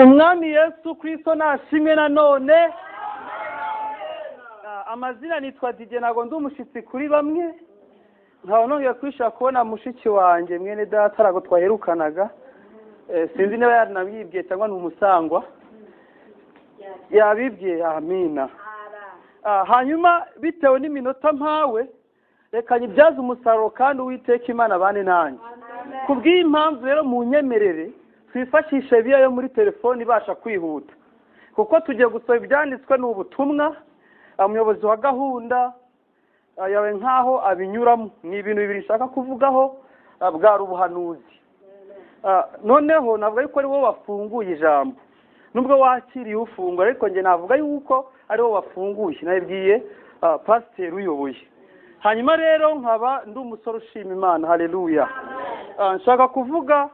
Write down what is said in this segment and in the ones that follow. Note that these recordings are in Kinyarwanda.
Umwami Yesu Kristo nashimwe. Nanone amazina nitwa Didier, ntabwo ndi umushyitsi kuri bamwe. Nkaba nongeye kwishaka kubona mushiki wanjye, mwene data, ntabwo twaherukanaga. Sinzi niba yaranabibwiye cyangwa ni umusangwa yabibwiye. Amina. Hanyuma bitewe n'iminota mpawe, reka nyibyaze umusaruro kandi Uwiteka Imana bane nanjye. Ku bw'iyi mpamvu rero, mu nyemerere twifashishe biya yo muri telefoni ibasha kwihuta, kuko tugiye gusoma ibyanditswe. Ni ubutumwa umuyobozi wa gahunda yawe nk'aho abinyuramo. Ni ibintu bibiri nshaka kuvugaho, bwari ubuhanuzi. Noneho navuga yuko ari wowe wafunguye ijambo, nubwo wakiriye ufungura, ariko njye navuga yuko ari wowe wafunguye. Nabibwiye pasiteri uyoboye. Hanyuma rero nkaba ndi umusore ushima Imana. Haleluya! Nshaka kuvuga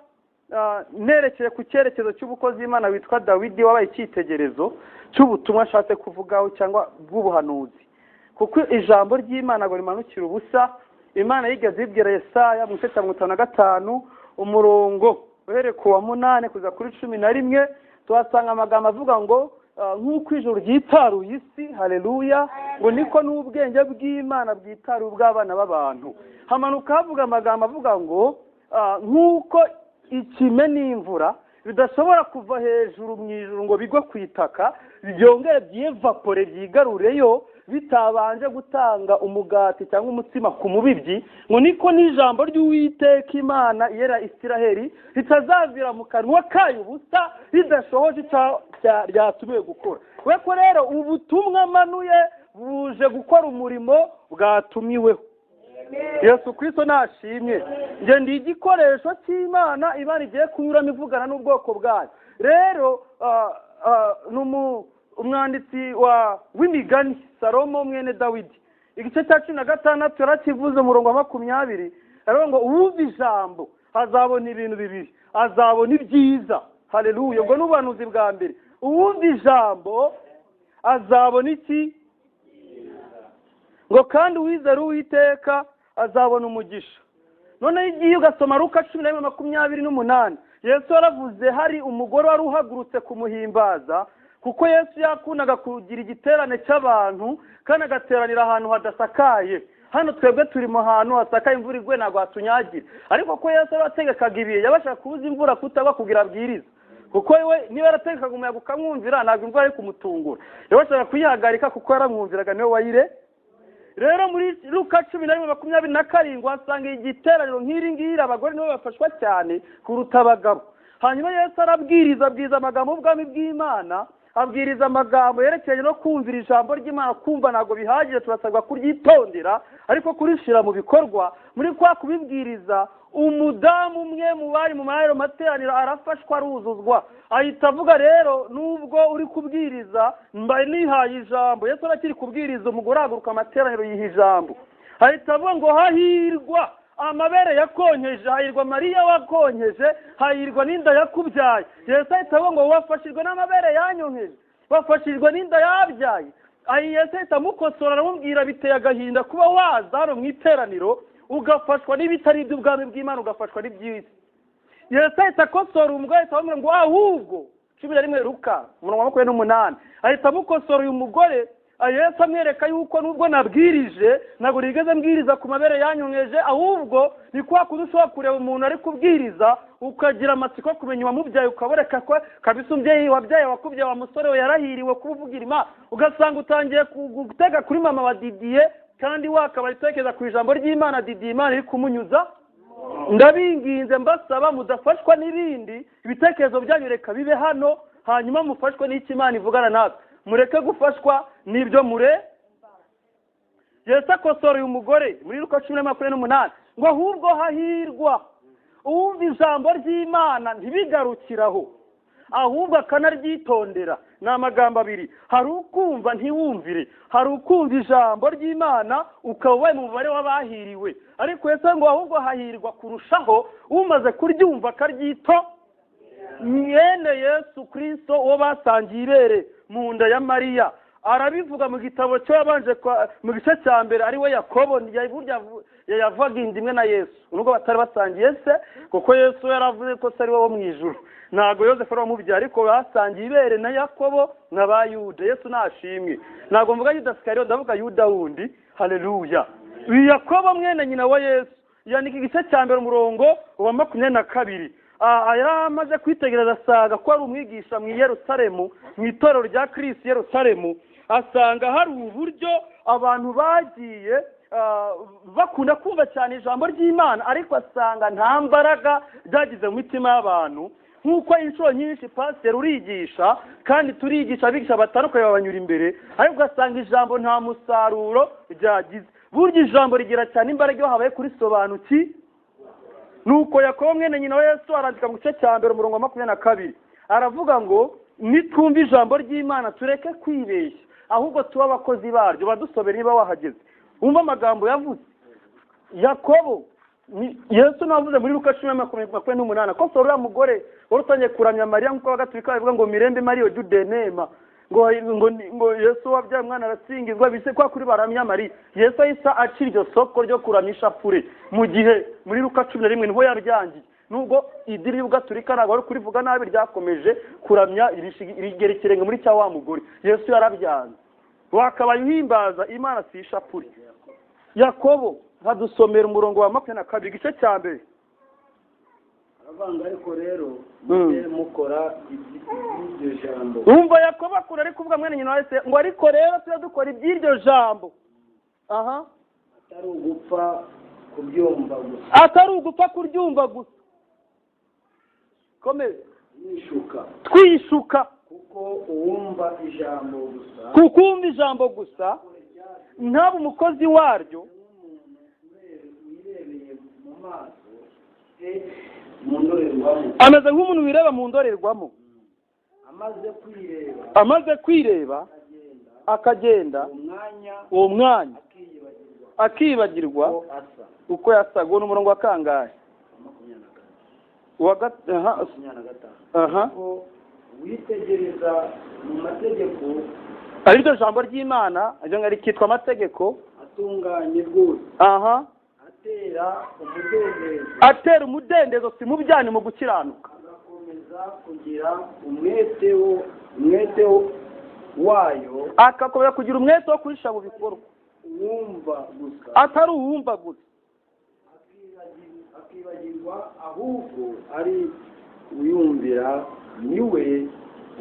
nerekeye ku cyerekezo cy'ubukozi Imana witwa Dawidi, wabaye icyitegerezo cy'ubutumwa ashatse kuvugaho cyangwa bw'ubuhanuzi, kuko ijambo ry'Imana ngo rimanukira ubusa. Imana yigeze ibwira Yesaya mu gice cya 55, umurongo uhereye ku wa 8 kugeza kuri 11, tuhasanga amagambo avuga ngo nk'uko ijuru ryitaruye isi, haleluya, ngo niko n'ubwenge bw'Imana bwitaruye ubw'abana b'abantu. Hamanuka havuga amagambo avuga ngo nk'uko ikime n'imvura bidashobora kuva hejuru mu ijuru ngo bigwe ku itaka, byongere byivapore byigarureyo, bitabanje gutanga umugati cyangwa umutsima ku mubibyi, ngo niko n'ijambo ry'Uwiteka Imana yera Isiraheli ritazavira mu kanwa kayo ubusa ridashohoje icyo ryatumiwe gukora. We ko rero ubutumwa manuye buje gukora umurimo bwatumiweho. Yesu Kristo nashimwe. Njye ndi igikoresho cy'Imana, Imana igiye kunyuramo ivugana n'ubwoko bwayo. Rero umwanditsi w'imigani Salomo mwene Dawidi, igice cya 16 yarakivuze, umurongo wa 20, aravuga ngo uwumva ijambo azabona ibintu bibiri, azabona ibyiza. Haleluya! Ubwo ni ubuhanuzi bwa mbere. Uwumva ijambo azabona iki? Ngo kandi uwizera Uwiteka azabona umugisha. Noneho igiye ugasoma Luka 11:28, Yesu yaravuze, hari umugore wari uhagurutse kumuhimbaza, kuko Yesu yakundaga kugira igiterane cy'abantu kandi agateranira ahantu hadasakaye. Hano twebwe turi mu hantu hasakaye, imvura igwe ntabwo hatunyagira, ariko ko Yesu yarategekaga ibihe, yabasha kubuza imvura kutagwa kugira abwiriza, kuko we niba yarategekaga umuyaga ukamwumvira, ntabwo imvura yari kumutungura. Yabashaga kuyihagarika kuko yaramwumviraga, niwe wayire. Rero muri Luka 11:27 wasanga igiteraniro nk'iri ngiri, abagore nibo bafashwa cyane kuruta abagabo. Hanyuma Yesu arabwiriza, abwiriza amagambo y'ubwami bw'Imana, abwiriza amagambo yerekeranye no kumvira ijambo ry'Imana. Kumva ntabwo bihagije, turasabwa kuryitondera ariko kurishyira mu bikorwa. Muri kwa kubibwiriza, umudamu umwe mu bari mu mayo materaniro arafashwa, aruzuzwa, ahita avuga: rero nubwo uri kubwiriza, mbaye nihaye ijambo. Yesu arakiri kubwiriza, umugore ahaguruka amateraniro yiha ijambo, ahita avuga ngo hahirwa amabere yakonkeje, hahirwa Mariya wakonkeje, hahirwa n'inda yakubyaye. Yesu ahita avuga ngo wafashijwe n'amabere yanyonkeje, wafashijwe n'inda yabyaye. Yesu ahita amukosora, aramubwira: biteye agahinda kuba waza hano mu iteraniro ugafashwa n'ibitari iby'ubwami bw'Imana, ugafashwa n'iby'isi. Yesu ahita akosora umugore, ahita amubwira ngo ahubwo, 11 Luka umurongo wa 28, ahita amukosora uyu mugore. Yesu amwereka yuko nubwo nabwirije, ntabwo nigeze mbwiriza ku mabere yanyonkeje, ahubwo ni kwa kundi ushobora kureba umuntu ari kubwiriza ukagira amatsiko kumenya uwamubyaye, ukaboreka ko kabisa umubyeyi wabyaye wakubyaye wa musore we yarahiriwe kuba uvugira Imana, ugasanga utangiye gutega kuri mama wa Didier kandi wakabaye utekereza ku ijambo ry'Imana Didier Imana iri kumunyuza. Ndabinginze mbasaba, mudafashwa n'ibindi, ibitekerezo byanyu reka bibe hano, hanyuma mufashwe n'icyo Imana ivugana natwe, mureke gufashwa n'ibyo mure. Yesu akosora uyu mugore muri Luka 10:28 ngo ahubwo hahirwa uwumva ijambo ry'Imana ntibigarukiraho, ahubwo akanaryitondera. Ni amagambo abiri: hari ukumva ntiwumvire, hari ukumva ijambo ry'Imana ukaba ubaye mu mubare w'abahiriwe, ariko Yesu ngo ahubwo hahirwa kurushaho umaze kuryumva akaryito. Mwene Yesu Kristo uwo basangiye ibere mu nda ya Mariya, Arabivuga mu gitabo cyo yabanje mu gice cya mbere, ari we Yakobo. Burya yavaga inda imwe na Yesu, nubwo batari basangiye se, kuko Yesu yaravuze ko se ari we wo mu ijuru. Ntabwo Yosefu ari wamubyara, ariko basangiye ibere na Yakobo na ba Yuda. Yesu nashimwe. Ntabwo mvuga Yuda Sikariyoti, ndavuga Yuda wundi. Haleluya. Uyu Yakobo mwene nyina wa Yesu yandika igice cya mbere, umurongo wa 22. Yari amaze kwitegereza, asaga ko ari umwigisha mu Yerusalemu, mu itorero rya Kristo Yerusalemu, asanga hari uburyo abantu bagiye bakunda kumva cyane ijambo ry'Imana, ariko asanga nta mbaraga ryagize mu mitima y'abantu. Nk'uko inshuro nyinshi pasiteri urigisha, kandi turigisha, abigisha batandukanye babanyura imbere, ariko ugasanga ijambo nta musaruro ryagize. Burya ijambo rigira cyane imbaraga iyo habaye kurisobanuki. Nuko Yakobo mwene nyina wa Yesu arandika mu gice cya mbere, umurongo wa 22, aravuga ngo nitwumva ijambo ry'Imana tureke kwibeshya, ahubwo tuba abakozi baryo. Badusobera niba wahageze, wumva amagambo yavuze Yakobo. Yesu navuze muri Luka 10:28 ko uriya mugore wari utangiye kuramya Mariya, nk'uko abagatulika babivuga ngo mirembe Mariya judenema, ngo ngo ngo Yesu wabyaye umwana arasingizwa, bise kwa kuri baramya Mariya. Yesu ahise aca iryo soko ryo kuramya ishapure, mu gihe muri Luka 11 niho yaryangiye. Nubwo idini y'Ubugatulika, ntabwo ari kurivuga nabi, ryakomeje kuramya rigera ikirenge muri cya wa mugore, Yesu yarabyanze. Wakabaye uhimbaza Imana, si ishapure. Yakobo nkadusomera umurongo wa 22, igice cya mbere. Aravanga, ariko rero mujye mukora iby'iryo jambo. Umva Yakobo akura ari kuvuga mwene nyina wa Yesu ngo ariko rero tujye dukora iby'iryo jambo. Aha. Atari ugupfa kubyumva gusa. Atari ugupfa kuryumva gusa. Komeza. Yishuka. Twishuka. Kuko uwumva ijambo gusa, kuko uwumva ijambo gusa ntabe umukozi waryo, wirebeye mu maso he mu ndorerwamo, ameze nk'umuntu wireba mu ndorerwamo. Amaze kwireba, amaze kwireba, akagenda, akagenda, uwo mwanya uwo mwanya akiyibagirwa akibagirwa uko asa. Uko yasaga. Uwo ni umurongo wa kangahe? 24. Uwa aha. 25. Aha. Ko witegereza mu mategeko, ari ryo jambo ry'Imana, iryo ngari rikitwa amategeko, atunganye rwose, aha, atera umudendezo, atera umudendezo, si mu byaha, mu gukiranuka, agakomeza kugira umwete wayo, agakomeza kugira umwete wo kurisha mu bikorwa, uwumva gusa, atari uwumva gusa, akibagirwa, ahubwo ari uyumvira, niwe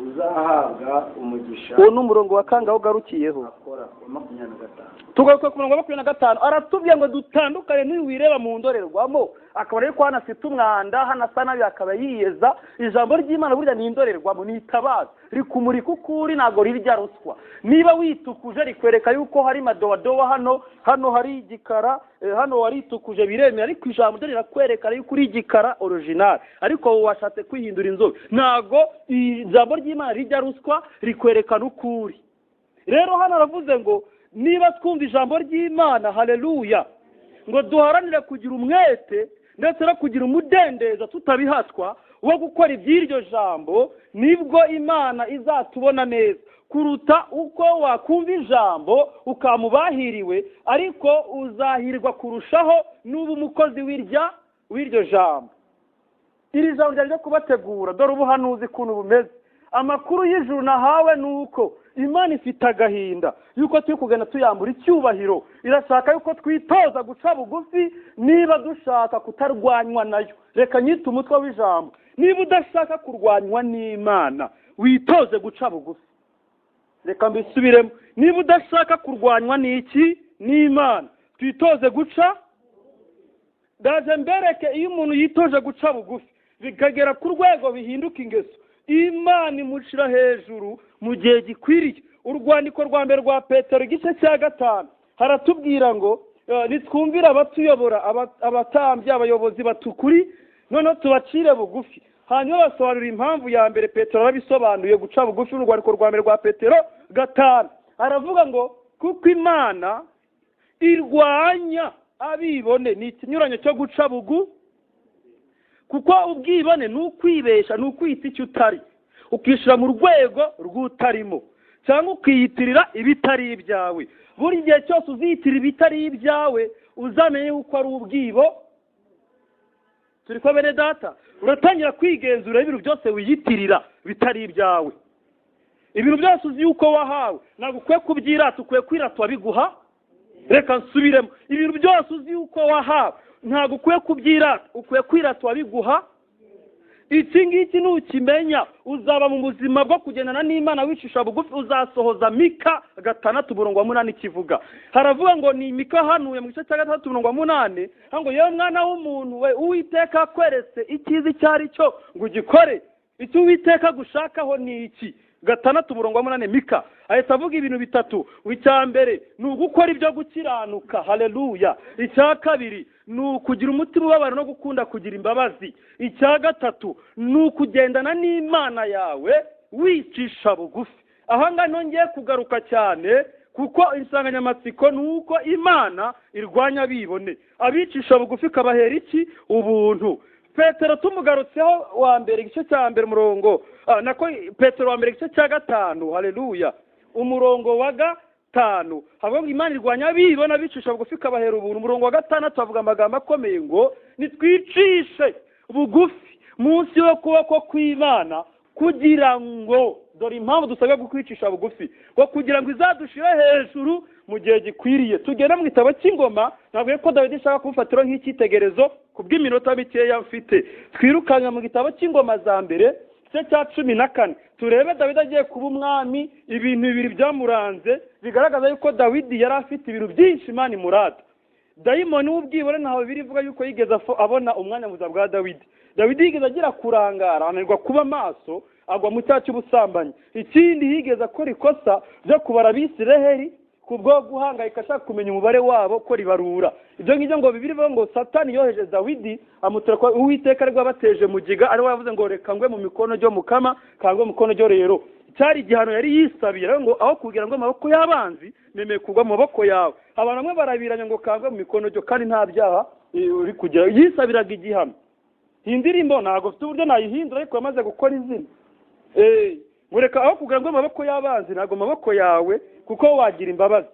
uzahabwa umugisha. Uwo ni umurongo wa kangahe ugarukiyeho? Akora wa 25. Tugaruka ku murongo wa 25. Aratubwiye ngo dutandukane n'uyu wireba mu ndorerwamo, akaba ariko hano afite umwanda, hano asa nabi, akaba yiyeza. Ijambo ry'Imana burya ni indorerwamo, ni itabaza rikumurika ukuri, ntabwo rirya ruswa. Niba witukuje rikwereka yuko hari madowadowa hano, hano hari igikara, hano waritukuje biremera, ariko ijambo ryo rirakwereka yuko uri igikara original, ariko wowe washatse kwihindura inzobe. Ntabwo ijambo ry'Imana rijya ruswa, rikwerekana ukuri. Rero hano aravuze ngo niba twumva ijambo ry'Imana, haleluya, ngo duharanire kugira umwete ndetse no kugira umudendezo tutabihatwa wo gukora iby'iryo jambo, nibwo Imana izatubona neza kuruta uko wakumva ijambo ukamubahiriwe, ariko uzahirwa kurushaho n'uba umukozi w'iryo jambo. Iri jambo ryari ryo kubategura. Dore ubuhanuzi ukuntu bumeze. Amakuru y'ijuru nahawe ni uko Imana ifite agahinda yuko turi kugenda tuyambura icyubahiro. Irashaka yuko twitoza guca bugufi niba dushaka kutarwanywa nayo. Reka nyite umutwe w'ijambo: niba udashaka kurwanywa n'Imana, witoze guca bugufi. Reka mbisubiremo: niba udashaka kurwanywa n'iki? N'Imana, twitoze guca. Ndaje mbereke, iyo umuntu yitoje guca bugufi bikagera ku rwego bihinduka ingeso, Imana imushyira hejuru mu gihe gikwiriye. Urwandiko rwa mbere rwa Petero, igice cya 5, haratubwira ngo nitwumvire abatuyobora, abatambyi, abayobozi batukuri, noneho tubacire bugufi. Hanyuma basobanura impamvu ya mbere. Petero arabisobanuye guca bugufi. Urwandiko rwa mbere rwa Petero 5, aravuga ngo kuko Imana irwanya abibone. Ni ikinyuranyo cyo guca bugu, kuko ubwibone ni ukwibesha, ni ukwita icyo utari, ukishyira mu rwego rw'utarimo. cyangwa ukiyitirira ibitari ibyawe. Buri gihe cyose uziyitirira ibitari ibyawe uzamenye yuko ari ubwibo. Turi kwa bene data, uratangira kwigenzura ibintu byose wiyitirira bitari ibyawe. Ibintu byose uzi yuko wahawe ntabwo ukwiye kubyirata, ukwiye kwirata wabiguha. Reka nsubiremo, ibintu byose uzi yuko wahawe ntabwo ukwiye kubyirata, ukwiye kwirata wabiguha. Iki ngiki nukimenya uzaba mu buzima bwo kugendana n'Imana wicisha bugufi, uzasohoza Mika 6:8 kivuga. Haravuga ngo ni Mika hanuye mu gice cya 6:8 ngo yewe mwana w'umuntu we, Uwiteka akweretse icyiza icyo ari cyo ngo ugikore, icyo Uwiteka gushakaho ni iki. 6:8 Mika ahita avuga ibintu bitatu. Icya mbere ni ugukora ibyo gukiranuka, haleluya. Icya kabiri ni ukugira umutima ubabara no gukunda kugira imbabazi. Icya gatatu ni ukugendana n'Imana yawe wicisha bugufi. Aha ngaha nongeye kugaruka cyane kuko insanganyamatsiko ni uko Imana irwanya abibone, abicisha bugufi ikabahera iki? Ubuntu. Petero tumugarutseho wa mbere igice cya mbere umurongo nako Petero wa mbere igice cya 5, haleluya, umurongo wa 5 havuga ngo Imana irwanya abibona abicisha bugufi ikabahera ubuntu. Umurongo wa 6 avuga amagambo akomeye ngo nitwicishe bugufi munsi yo kuboko kw'Imana, kugira ngo, dore impamvu dusabwa gukwicisha bugufi, ngo kugira ngo izadushire hejuru mu gihe gikwiriye. Tugenda mu gitabo cy'ingoma, ntabwo ko Dawidi ashaka kumufatira nk'icyitegerezo kubw'iminota mikeya mfite. Twirukanka mu gitabo cy'ingoma za mbere igice cya 14 turebe Dawidi agiye kuba umwami. Ibintu bibiri byamuranze bigaragaza yuko Dawidi yari afite ibintu byinshi Imana imurata. Dayimoni w'ubwibone ntaho biri ivuga yuko yigeze abona umwanya muza bwa Dawidi. Dawidi yigeze agira kurangara, ananirwa kuba maso, agwa mu cyaha cy'ubusambanyi. Ikindi yigeze akora ikosa ryo kubara Abisiraheli kubwo guhangayika ashaka kumenya umubare wabo ko ribarura. Ibyo ngibyo ngo Bibiliya ivuga ngo Satani yoheje Dawidi amutera kwa Uwiteka ariko abateje mugiga, ari we yavuze ngo reka ngwe mu mikono ryo mukama kangwe mu mikono ryo rero. Cyari igihano yari yisabiye ngo aho kugira ngo amaboko y'abanzi nemeye kugwa mu maboko yawe. Abantu bamwe barabiranya ngo kangwe mu mikono ryo kandi nta byaha uri kugira, yisabiraga igihano. Iyi ndirimbo ntabwo mfite uburyo nayihindura ariko yamaze gukora izina. Mureka aho kugira ngo amaboko y'abanzi ntabwo amaboko yawe, kuko wagira imbabazi.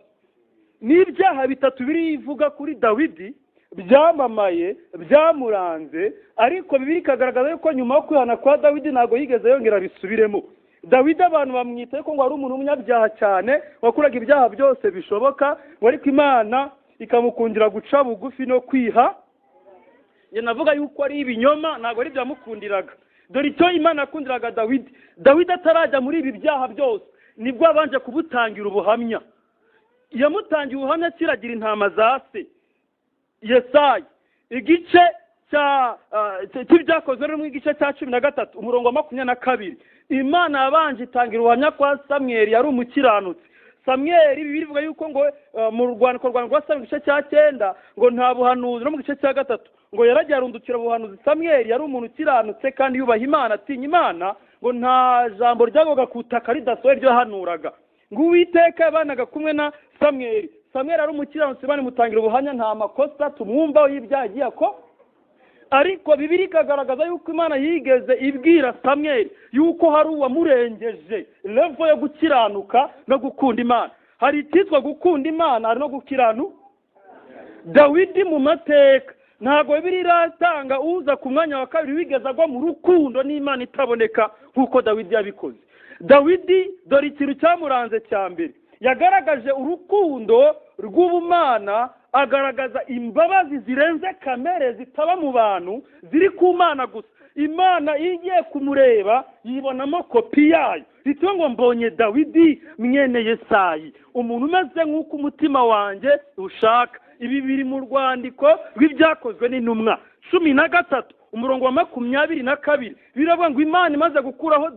N'ibyaha bitatu birivuga kuri Dawidi byamamaye byamuranze, ariko Bibiliya ikagaragaza yuko nyuma yo kwihana kwa Dawidi ntabwo yigeze yongera bisubiremo. Dawidi abantu bamwita ko ngo ari umuntu w'umunyabyaha cyane wakoraga ibyaha byose bishoboka, ariko Imana ikamukundira guca bugufi no kwiha. Njye navuga yuko ari ibinyoma, ntabwo ari byamukundiraga. Dore icyo Imana yakundiraga Dawidi, Dawidi atarajya muri ibi byaha byose nibwo abanje kubutangira ubuhamya. Yamutangiye ubuhamya akiragira intama za se Yesayi. Igice cya cy'ibyakozwe no mu gice cya 13 umurongo wa 22, Imana yabanje itangira ubuhamya kwa Samweli yari umukiranutsi. Samweli Bibiliya ivuga yuko ngo mu rwandiko rwa Samweli igice cya 9 ngo nta buhanuzi, no mu gice cya 3 ngo yaragiye arundukira ubuhanuzi. Samweli yari umuntu ukiranutse kandi yubaha Imana, atinya Imana, ngo nta jambo ryagwaga ku butaka ridasohoye iryo yahanuraga. Ngo Uwiteka yabanaga kumwe na Samweli. Samweli ari umukiranutsi, Imana imutangira ubuhamya nta makosa tumwumvaho y'ibyaha agiye ko. Ariko Bibiliya ikagaragaza yuko Imana yigeze ibwira Samweli yuko hari uwamurengeje level yo gukiranuka no gukunda Imana. Hari icyitwa gukunda Imana, hari no gukiranuka. Dawidi mu mateka ntabwo Bibiliya iratanga uza ku mwanya wa kabiri wigeze agwa mu rukundo n'Imana itaboneka nk'uko Dawidi yabikoze. Dawidi dore ikintu cyamuranze cya mbere, yagaragaje urukundo rw'ubumana, agaragaza imbabazi zirenze kamere zitaba mu bantu, ziri ku Mana gusa. Imana iyo igiye kumureba yibonamo kopi yayo. Bityo ngo mbonye Dawidi mwene Yesayi, umuntu umeze nk'uko umutima wanjye ushaka. Ibi biri mu rwandiko rw'ibyakozwe n'intumwa 13 umurongo wa 22. Biravuga ngo Imana imaze gukuraho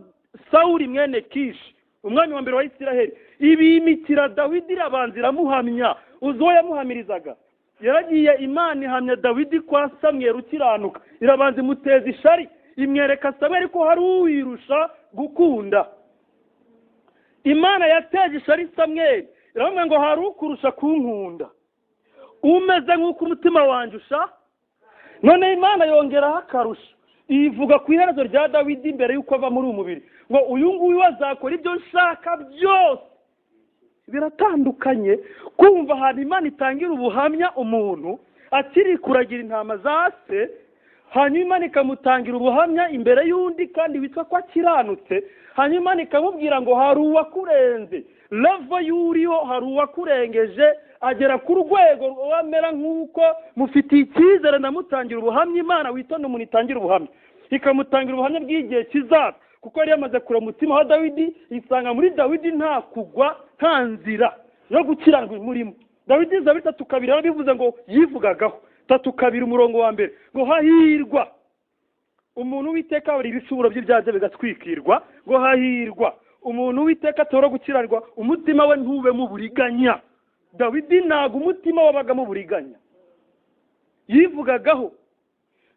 Sawuli mwene Kishi umwami wa mbere wa Isiraheli, ibimikira Dawidi irabanza iramuhamya. Uzi uwo yamuhamirizaga? Yaragiye Imana ihamya Dawidi kwa Samweli ukiranuka, irabanza imuteza ishari, imwereka Samweli ko hari uwirusha gukunda. Imana yateje ishari Samweli iramubwira ngo hari ukurusha kunkunda, umeze nk'uko umutima wanjye usha. None Imana yongeraho akarusho, Ivuga ku iherezo rya Dawidi mbere y'uko ava muri uyu mubiri, ngo uyu nguyu azakora ibyo nshaka byose. Biratandukanye kumva ahantu Imana itangira ubuhamya umuntu akiri kuragira intama za se, hanyuma Imana ikamutangira ubuhamya imbere y'undi kandi witwa ko akiranutse, hanyuma Imana ikamubwira ngo hari uwakurenze, level y'uriho hari uwakurengeje, agera ku rwego wamera nk'uko mufitiye icyizere, ndamutangira ubuhamya. Imana witonda umuntu itangira ubuhamya, ikamutangira ubuhamya bw'igihe kizaza, kuko yari yamaze kureba umutima wa Dawidi, isanga muri Dawidi nta kugwa, nta nzira yo gukiranwa imurimo. Dawidi Zaburi 3:2 yarabivuze ngo yivugagaho, 3:2 umurongo wa mbere ngo hahirwa umuntu witeka buri ibicumuro by'ibyaha bye bigatwikirwa, ngo hahirwa umuntu witeka atora gukiranirwa, umutima we ntube mu buriganya. Dawidi ntago umutima wabagamo buriganya, yivugagaho.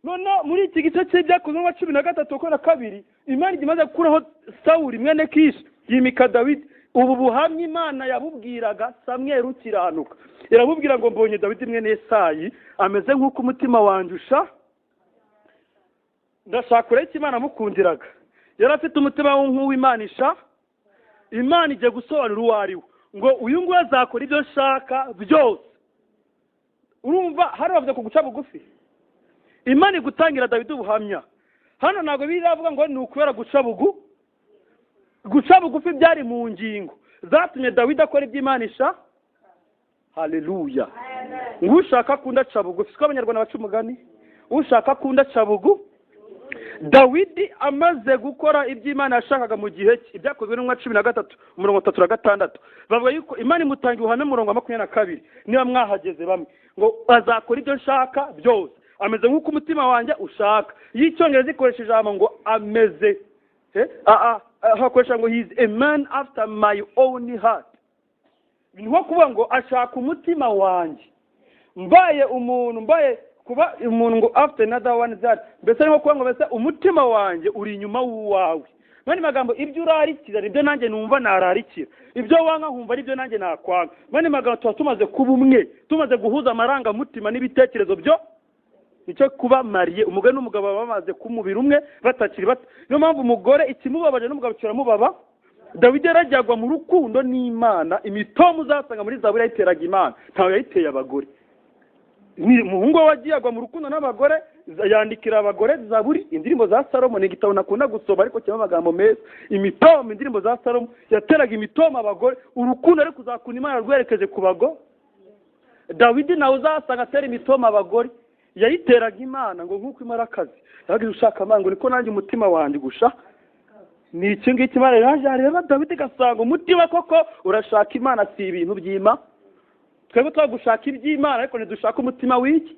None muri iki gice cy'ibyakozwe nka 13:2, Imana imaze gukuraho Sawuli mwene Kishi yimika Dawidi. Ubu buhamya Imana yabubwiraga Samweli ukiranuka, iramubwira ngo mbonye Dawidi mwene Yesayi ameze nk'uko umutima wanjye usha. Ndashaka uretse Imana amukundiraga, yari afite umutima nk'uw'Imana isha. Imana igiye gusobanura uwo ari we, ngo uyu nguyu azakora ibyo nshaka byose. Urumva hano bavuze ku guca bugufi, Imana igutangira Dawidi ubuhamya. Hano ntabwo biravuga ngo ni ukubera guca bugufi byari mu ngingo zatumye Dawidi akora ibyo Imana isha. Haleluya. Ngo ushaka kunda aca bugufi, siko Abanyarwanda baca umugani, ushaka kunda aca bugu. Dawidi amaze gukora ibyo Imana yashakaga mu gihe cye, ibyakozwe n'umwa 13 umurongo 36, bavuga yuko Imana imutangira ubuhamya umurongo wa 22, niba mwahageze bamwe, ngo azakora ibyo nshaka byose, ameze nk'uko umutima wanjye ushaka. Iyo Icyongereza ikoresha ijambo ngo ameze, hakoresha ngo he is a man after my own heart, ni nko kuvuga ngo ashaka umutima wanjye. Mbaye umuntu, mbaye kuba umuntu ngo after another one that, mbese ni nko kuvuga ngo mbese umutima wanjye uri inyuma w'uwawe. Mani magambo, ibyo urarikira nibyo nanjye numva nararikira, ibyo wanga nkumva nibyo nanjye nakwanga. Mani magambo, tuba tumaze kuba umwe, tumaze guhuza amarangamutima n'ibitekerezo byo nicyo kuba mariye. Umugore n'umugabo baba bamaze kumubira umwe, batakiri bato. Niyo mpamvu umugore ikimubabaje n'umugabo kiramubaba. Dawidi yarajyagwa mu rukundo n'Imana, imitomo uzasanga muri Zaburi yayiteraga Imana, ntawe yayiteye abagore. Umuhungu we wagiye agwa mu rukundo n'abagore, yandikira abagore Zaburi, indirimbo za Salomo. Ni igitabo nakunda gusoma ariko kirimo amagambo meza. Imitomo, indirimbo za Salomo, yateraga imitomo abagore. Urukundo ariko uzakunda Imana rwerekeje ku bago. Dawidi nawe uzasanga atera imitomo abagore, yayiteraga Imana ngo nk'uko imara akazi yagize ushaka Imana, ngo niko nanjye umutima wanjye gusha. Ni iki ngiki Imana yaje areba Dawidi gasanga umutima koko urashaka Imana, si ibintu by'Imana. Twebwe twagushaka iby'Imana ariko ntidushaka umutima w'iki.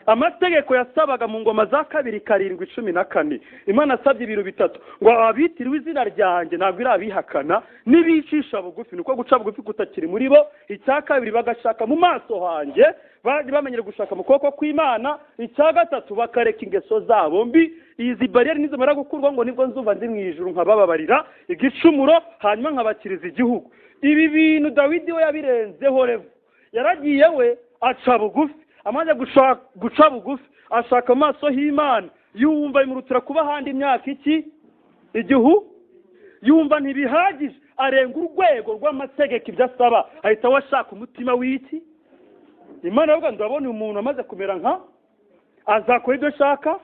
Amategeko yasabaga mu ngoma za 2 7 14, Imana asabye ibintu bitatu, ngo abitiriwe izina ryanjye ntabwo irabihakana, nibicisha bugufi, nuko guca bugufi kutakiri muri bo. Icya kabiri bagashaka mu maso hanjye, bari bamenyere gushaka mu kuboko kw'Imana. Icya gatatu bakareka ingeso zabo mbi. Izi bariyeri nizimara gukurwa ngo nibwo nzumva ndi mu ijuru nkabababarira igicumuro, hanyuma nkabakiriza igihugu. Ibi bintu Dawidi we yabirenzeho revo, yaragiye we aca bugufi. Amaze guca bugufi ashaka amaso h'Imana, yumva imurutira kuba ahandi imyaka iki igihu, yumva ntibihagije, arenga urwego rw'amategeko ibyo asaba, ahita washaka umutima w'iki. Imana yavuga ndabona umuntu amaze kumera nka azakora ibyo ashaka.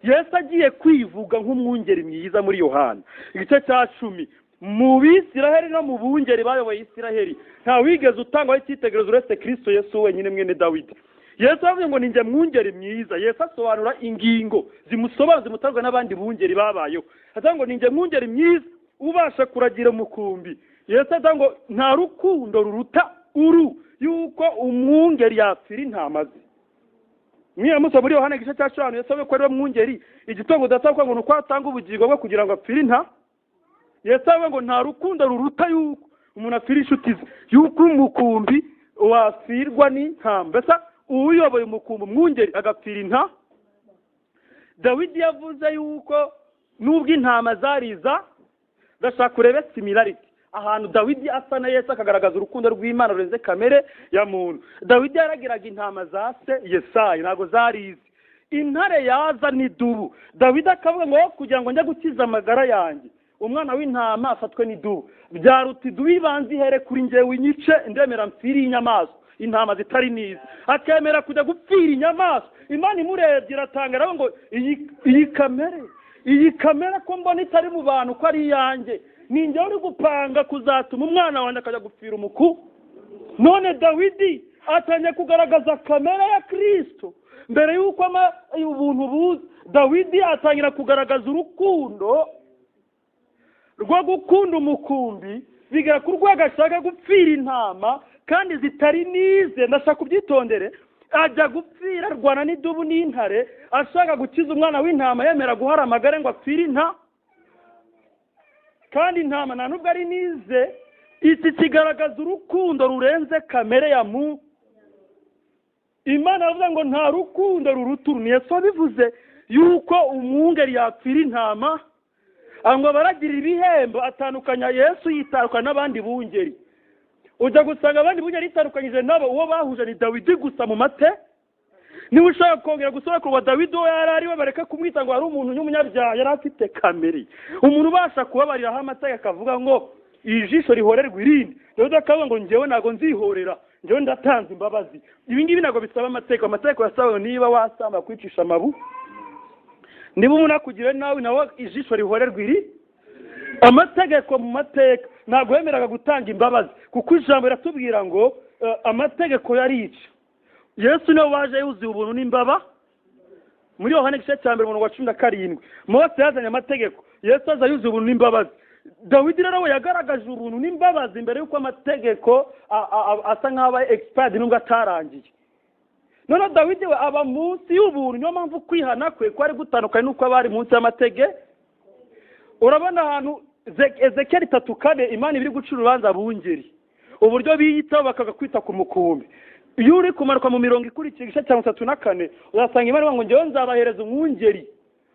Yesu agiye kwivuga nk'umwungeri mwiza muri Yohana igice cya 10, mu Bisiraheli no mu bungeri bayoboye Isiraheli nta wigeze utangwaho icyitegererezo uretse Kristo Yesu wenyine mwene Dawidi. Yesu avuze ngo ninjye mwungeri mwiza. Yesu asobanura ingingo zimusobanura zimutangwa n'abandi bungeri babayeho. Avuga ngo ninjye mwungeri mwiza ubasha kuragira umukumbi. Yesu avuga ngo nta rukundo ruruta uru yuko umwungeri yapfira intama ze. Mwiya Musa muri Yohana igice cya 5, Yesu avuga ko ari we mwungeri, igitongo data ngo nuko atanga ubugingo bwe kugira ngo apfire inta. Yesu avuga ngo nta rukundo ruruta yuko umuntu apfira inshuti ze, yuko umukumbi wafirwa n'intama. Mbese uyoboye umukumbi umwungeri agapfira inta. Dawidi yavuze yuko nubwo intama zariza, ndashaka kurebe similarity ahantu Dawidi asa na Yesu akagaragaza urukundo rw'Imana rurenze kamere ya muntu. Dawidi yaragiraga intama za se Yesayi, ntago zarize. Intare yaza n'idubu, Dawidi akavuga ngo kugira ngo njye gukiza amagara yanjye umwana w'intama afatwe n'idubu, byaruta idubu ibanza ihere kuri njyewe inyice, ndemera mpfire inyamaswa, intama zitari nize. Akemera kujya gupfira inyamaswa. Imana imurebye iratangara ngo iyi kamere ko mbona itari mu bantu ko ari iyanjye, ni njyewe uri gupanga kuzatuma umwana wanjye akajya gupfira umuku. None Dawidi atangiye kugaragaza kamere ya Kristo mbere y'uko ubuntu buza. Dawidi atangira kugaragaza urukundo rwo gukunda umukumbi, bigera ku rwego ashaka gupfira intama kandi zitari nize. Ndashaka kubyitondere. Ajya gupfira arwana n'idubu n'intare, ashaka gukiza umwana w'intama, yemera guhara amagare ngo apfire inta, kandi intama nta nubwo ari nize. Iki kigaragaza urukundo rurenze kamere ya mu. Imana aravuga ngo nta rukundo ruruta uru. Ni Yesu wabivuze yuko umwungeri yapfira intama ngo baragira ibihembo. Atandukanya Yesu, yitandukanya n'abandi bungeri. Ujya gusanga abandi bungeri yitandukanyije nabo, uwo bahuje ni Dawidi gusa mu mate. Niba ushaka kongera gusobanukirwa Dawidi uwo yari ari we, bareke kumwita ngo hari umuntu w'umunyabyaha, yari afite kamere, umuntu ubasha kubabariraho amategeko akavuga ngo ijisho rihorerwa irindi. Dawidi akavuga ngo njyewe ntabwo nzihorera, njyewe ndatanze imbabazi. Ibi ngibi ntabwo bisaba amategeko. Amategeko yasaba niba wasamba kwicisha amabu, niba umuntu akugiriye nawe nawe ijisho rihorerwa iri. Amategeko mu mateka ntabwo yemeraga gutanga imbabazi, kuko ijambo riratubwira ngo amategeko yarica. Yesu niwe waje yuzuye ubuntu n'imbaba. Muri Yohana igice cya 1 umurongo wa 17, Mose yazanye amategeko, Yesu aza yuzuye ubuntu n'imbabazi. Dawidi rero we yagaragaje ubuntu n'imbabazi mbere y'uko amategeko asa nk'aho expired nubwo atarangiye. None Dawidi we aba munsi y'ubuntu, niyo mpamvu kwihana kwe kwari gutandukanye n'uko abari munsi y'amategeko. Urabona ahantu Ezekiel 3:4 Imana ibiri guca urubanza bungeri, uburyo biyitaho bakaga kwita ku mukumbi. Iyo uri kumanuka mu mirongo ikurikira igice cya 34, uzasanga Imana ngo njyewe nzabahereza umwungeri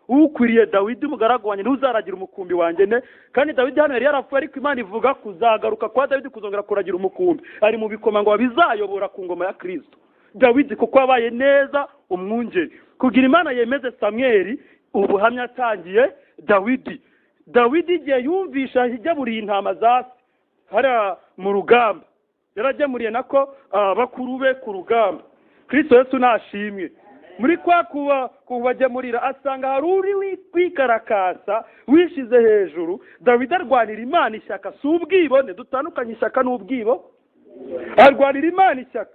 ukwiriye Dawidi umugaragu wanjye, ntuzaragira umukumbi wanjye ne. Kandi Dawidi hano yari yarapfuye, ariko Imana ivuga kuzagaruka kwa Dawidi kuzongera kuragira umukumbi, ari mu bikoma ngo bizayobora ku ngoma ya Kristo. Dawidi kuko abaye neza umwungeri, kugira Imana yemeze Samweli ubuhamya atangiye Dawidi. Dawidi igihe yumvisha igemuriye intama za se hariya mu rugamba, yaragemuriye nako bakuru be ku rugamba. Kristo Yesu nashimwe. Muri kwa kubagemurira asanga hari uri kwikarakasa wishize hejuru. Dawidi arwanira Imana ishyaka, si ubwibone. Dutandukanye ishyaka n'ubwibo. Arwanira Imana ishyaka.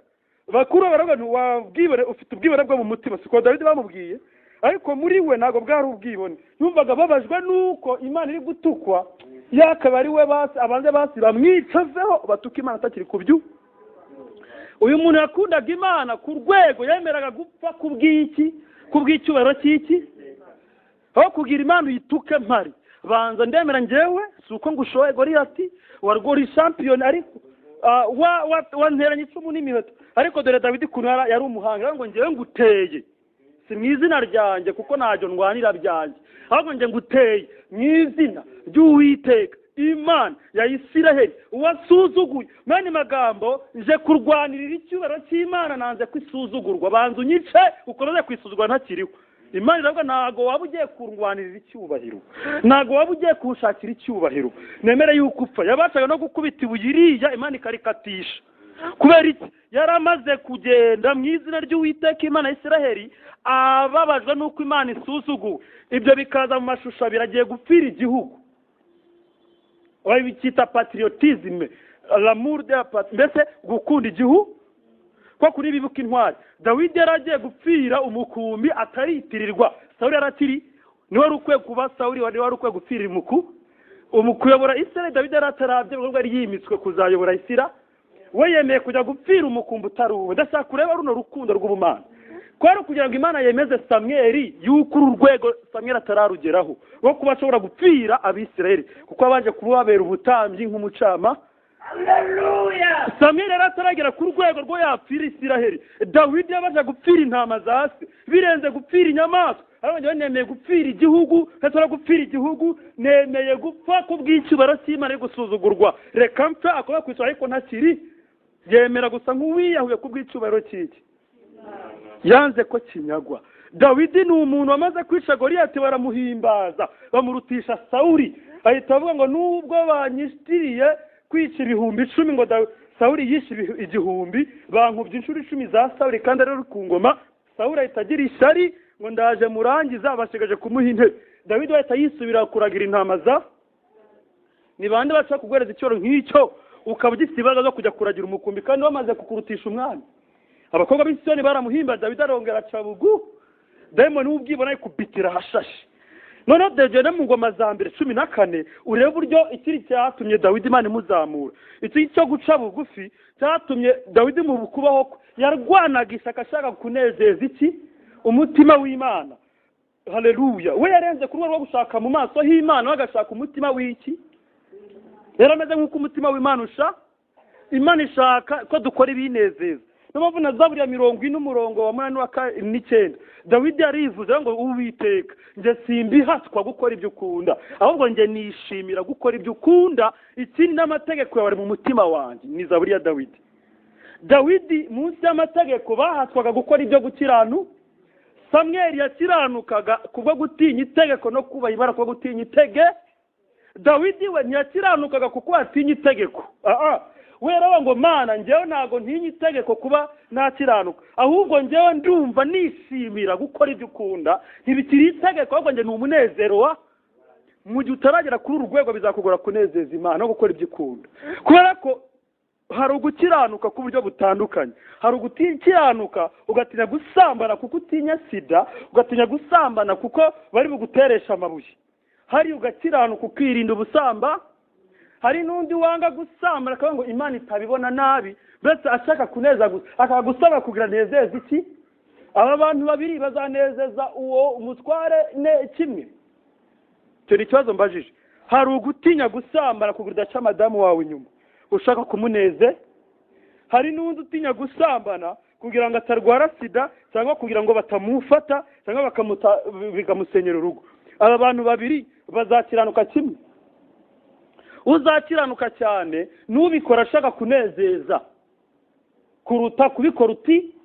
Bakuru baravuga nti wabwibone, ufite ubwibone bwo mu mutima. Siko Dawidi bamubwiye, ariko muri we ntabwo bwari ubwibone. Yumvaga babajwe nuko Imana iri gutukwa, yakaba ari we basi abanze basi bamwicazeho batuka Imana atakiri kubyu. Uyu muntu yakundaga Imana ku rwego yemeraga gupfa kubw'iki, kubw'icyubahiro cy'iki, aho kugira Imana uyituke mpari. Banza ndemera njyewe si uko ngushoye Goliyati warwori champion, ariko wanteranye icumu n'imiheto, ariko dore Dawidi kuntu yari umuhanga, ngo njyewe nguteye si mu izina ryanjye kuko ntacyo ndwanira byanjye, ahubwo njye nguteye mu izina ry'Uwiteka Imana ya Isiraheli wasuzuguye. Mwene magambo, nje kurwanirira icyubahiro cy'Imana, nanze kwisuzugurwa. Banza unyice ukomeze kwisuzugura ntakiriho. Imana iravuga ntago waba ugiye kurwanirira icyubahiro, ntago waba ugiye kushakira icyubahiro, nemere yuko upfa. Yabashaga no gukubita ibuye iriya Imana ikarikatisha. Kubera iki? Yaramaze kugenda mu izina ry'Uwiteka Imana ya Isiraheli, ababajwe n'uko Imana isuzuguwe. Ibyo bikaza mu mashusho abiri, agiye gupfira igihugu, babikita patriotisme, l'amour de la patrie, mbese gukunda igihugu ko kuri bibuka intwari. Dawidi yaragiye gupfira umukumbi ataritirirwa. Sawuli yaratiri, niwe wari ukwiye kuba Sawuli, wari ukwiye gupfira umukuyobora Isirayeli. Dawidi yaratarabye ubwo yari yimitswe kuzayobora Isirayeli, we yemeye kujya gupfira umukumbi utari uwe. Ndashaka kureba runo rukundo rw'ubumana, kwari kugira ngo Imana yemeze Samweli yuko uru rwego Samweli atararugeraho rwo kuba ashobora gupfira Abisirayeli, kuko abanje kubabera ubutambyi nk'umucama. Haleluya! Samweli yari ataragera ku rwego rwo yapfira Isiraheli. Dawidi yabanje gupfira intama za se, birenze gupfira inyamaswa. Ariko nemeye gupfira igihugu, ntasora gupfira igihugu, nemeye gupfa kubw'icyubahiro cy'Imana iri gusuzugurwa. Reka mpfe akoba kwisura ariko ntakiri. Yemera gusa nk'uwiyahuye kubw'icyubahiro cy'iki, yanze ko kinyagwa. Dawidi ni umuntu wamaze kwica Goliyati baramuhimbaza, bamurutisha Sawuli. Ahita avuga ngo nubwo banyitiriye kwica 10,000, ngo Sawuli yishe 1,000, bankubye inshuro 10 za Sawuli kandi ari ku ngoma. Sawuli ahita agira ishyari ngo ndaje murangiza, basigaje kumuha intebe. Dawidi ahita yisubira kuragira intama za. Ni bande bashaka kuguhereza icyoro nk'icyo ukaba ugifite imbaraga zo kujya kuragira umukumbi kandi bamaze kukurutisha umwami? Abakobwa b'i Siyoni baramuhimba, Dawidi arongera aca bugu. Dayimoni w'ubwibone ayikubitira ahashashe. Noneho degene mu ngoma za mbere 14, urebe uburyo ikiri cyatumye Dawidi Imana imuzamura. Iki cyo guca bugufi cyatumye Dawidi mu kubaho yarwanaga ishyaka ashaka kunezeza iki? Umutima w'Imana. Haleluya. We yarenze ku rwego rwo gushaka mu maso h'Imana, agashaka umutima w'iki? Yari ameze nk'uko umutima w'Imana usha. Imana ishaka ko dukora ibinezeza. Niyo mpamvu na Zaburi ya 40 umurongo wa 8 n'9 Dawidi yarivuze ngo Uwiteka nje simbihatwa gukora ibyo ukunda, ahubwo nje nishimira gukora ibyo ukunda, ikindi n'amategeko yawe ari mu mutima wanjye. Ni Zaburi ya Dawidi. Dawidi munsi y'amategeko bahatwaga gukora ibyo gukiranu. Samweli yakiranukaga kubwo gutinya itegeko no kubaha Imana kubwo gutinya itege. Dawidi we ntiyakiranukaga kuko atinya itegeko. We yaravuga ngo Mana njyewe ntago ntinya itegeko kuba nakiranuka, ahubwo njyewe ndumva nishimira gukora ibyo ukunda, ntibikiri itegeko ahubwo njye ni umunezero wa. Mu gihe utaragera kuri uru rwego bizakugora kunezeza Imana no gukora ibyo ukunda, kubera ko hari ugukiranuka ku buryo butandukanye. Hari ugukiranuka ugatinya gusambana kuko utinya sida, ugatinya gusambana kuko bari buguteresha amabuye. Hari ugakiranuka ukirinda ubusamba. Hari n'undi wanga gusambana akavuga ngo Imana itabibona nabi, mbese ashaka kuneza gusa, akagusaba kugira nezeza iki? Aba bantu babiri bazanezeza uwo umutware ne kimwe? Icyo ni ikibazo mbajije. Hari ugutinya gusambana kugira udaca madamu wawe inyuma ushaka kumuneze. Hari n'undi utinya gusambana kugira ngo atarwara sida, cyangwa kugira ngo batamufata, cyangwa bikamusenyera urugo. Aba bantu babiri bazakiranuka kimwe? Uzakiranuka cyane n'ubikora ashaka kunezeza kuruta kubikora uti.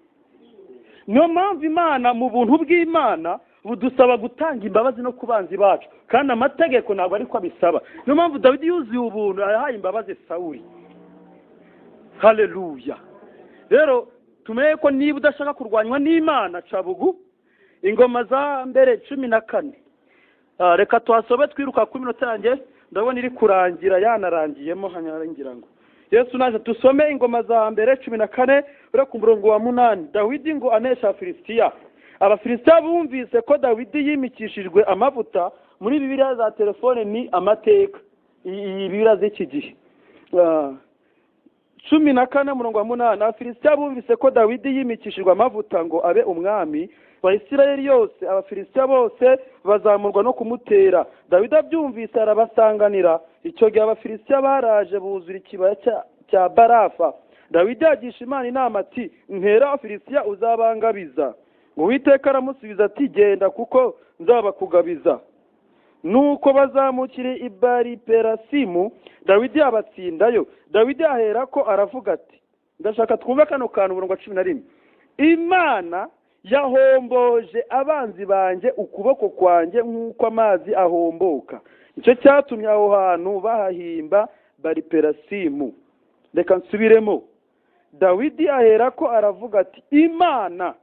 Niyo mpamvu Imana mu buntu bw'Imana budusaba gutanga imbabazi no ku banzi bacu, kandi amategeko ntabwo ariko abisaba. Niyo mpamvu Dawidi yuzuye ubuntu yahaye imbabazi Sawuli. Haleluya. Rero tumenye ko niba udashaka kurwanywa n'Imana, ca bugu. Ingoma za mbere 14. Reka tuhasobe twiruka ku minota yanjye, ndabona iri kurangira, yanarangiyemo hanyarangira ngo Yesu naje. Tusome ingoma za mbere 14 uri ku murongo wa 8. Dawidi ngo anesha Abafilisitiya. Abafilisitiya bumvise ko Dawidi yimikishijwe amavuta. Muri Bibiliya za telefone ni amateka, iyi Bibiliya z'iki gihe. 14 umurongo wa 8. Abafilisitiya bumvise ko Dawidi yimikishijwe amavuta ngo abe umwami wa Isirayeli yose, Abafilisitiya bose bazamurwa no kumutera. Dawidi abyumvise arabasanganira. Icyo gihe Abafilisitiya baraje buzura ikibaya cya Barafa. Dawidi agisha Imana inama ati ntera Abafilisitiya uzabangabiza. Uwiteka aramusubiza ati genda kuko nzabakugabiza. Nuko bazamukire i Bali-Perasimu, Dawidi abatsindayo. Dawidi aherako aravuga ati, ndashaka twumve kano kantu, umurongo wa 11. Imana yahomboje abanzi banjye ukuboko kwanjye nk'uko amazi ahomboka. Icyo cyatumye aho hantu bahahimba Bali-Perasimu. Reka nsubiremo. Dawidi aherako aravuga ati Imana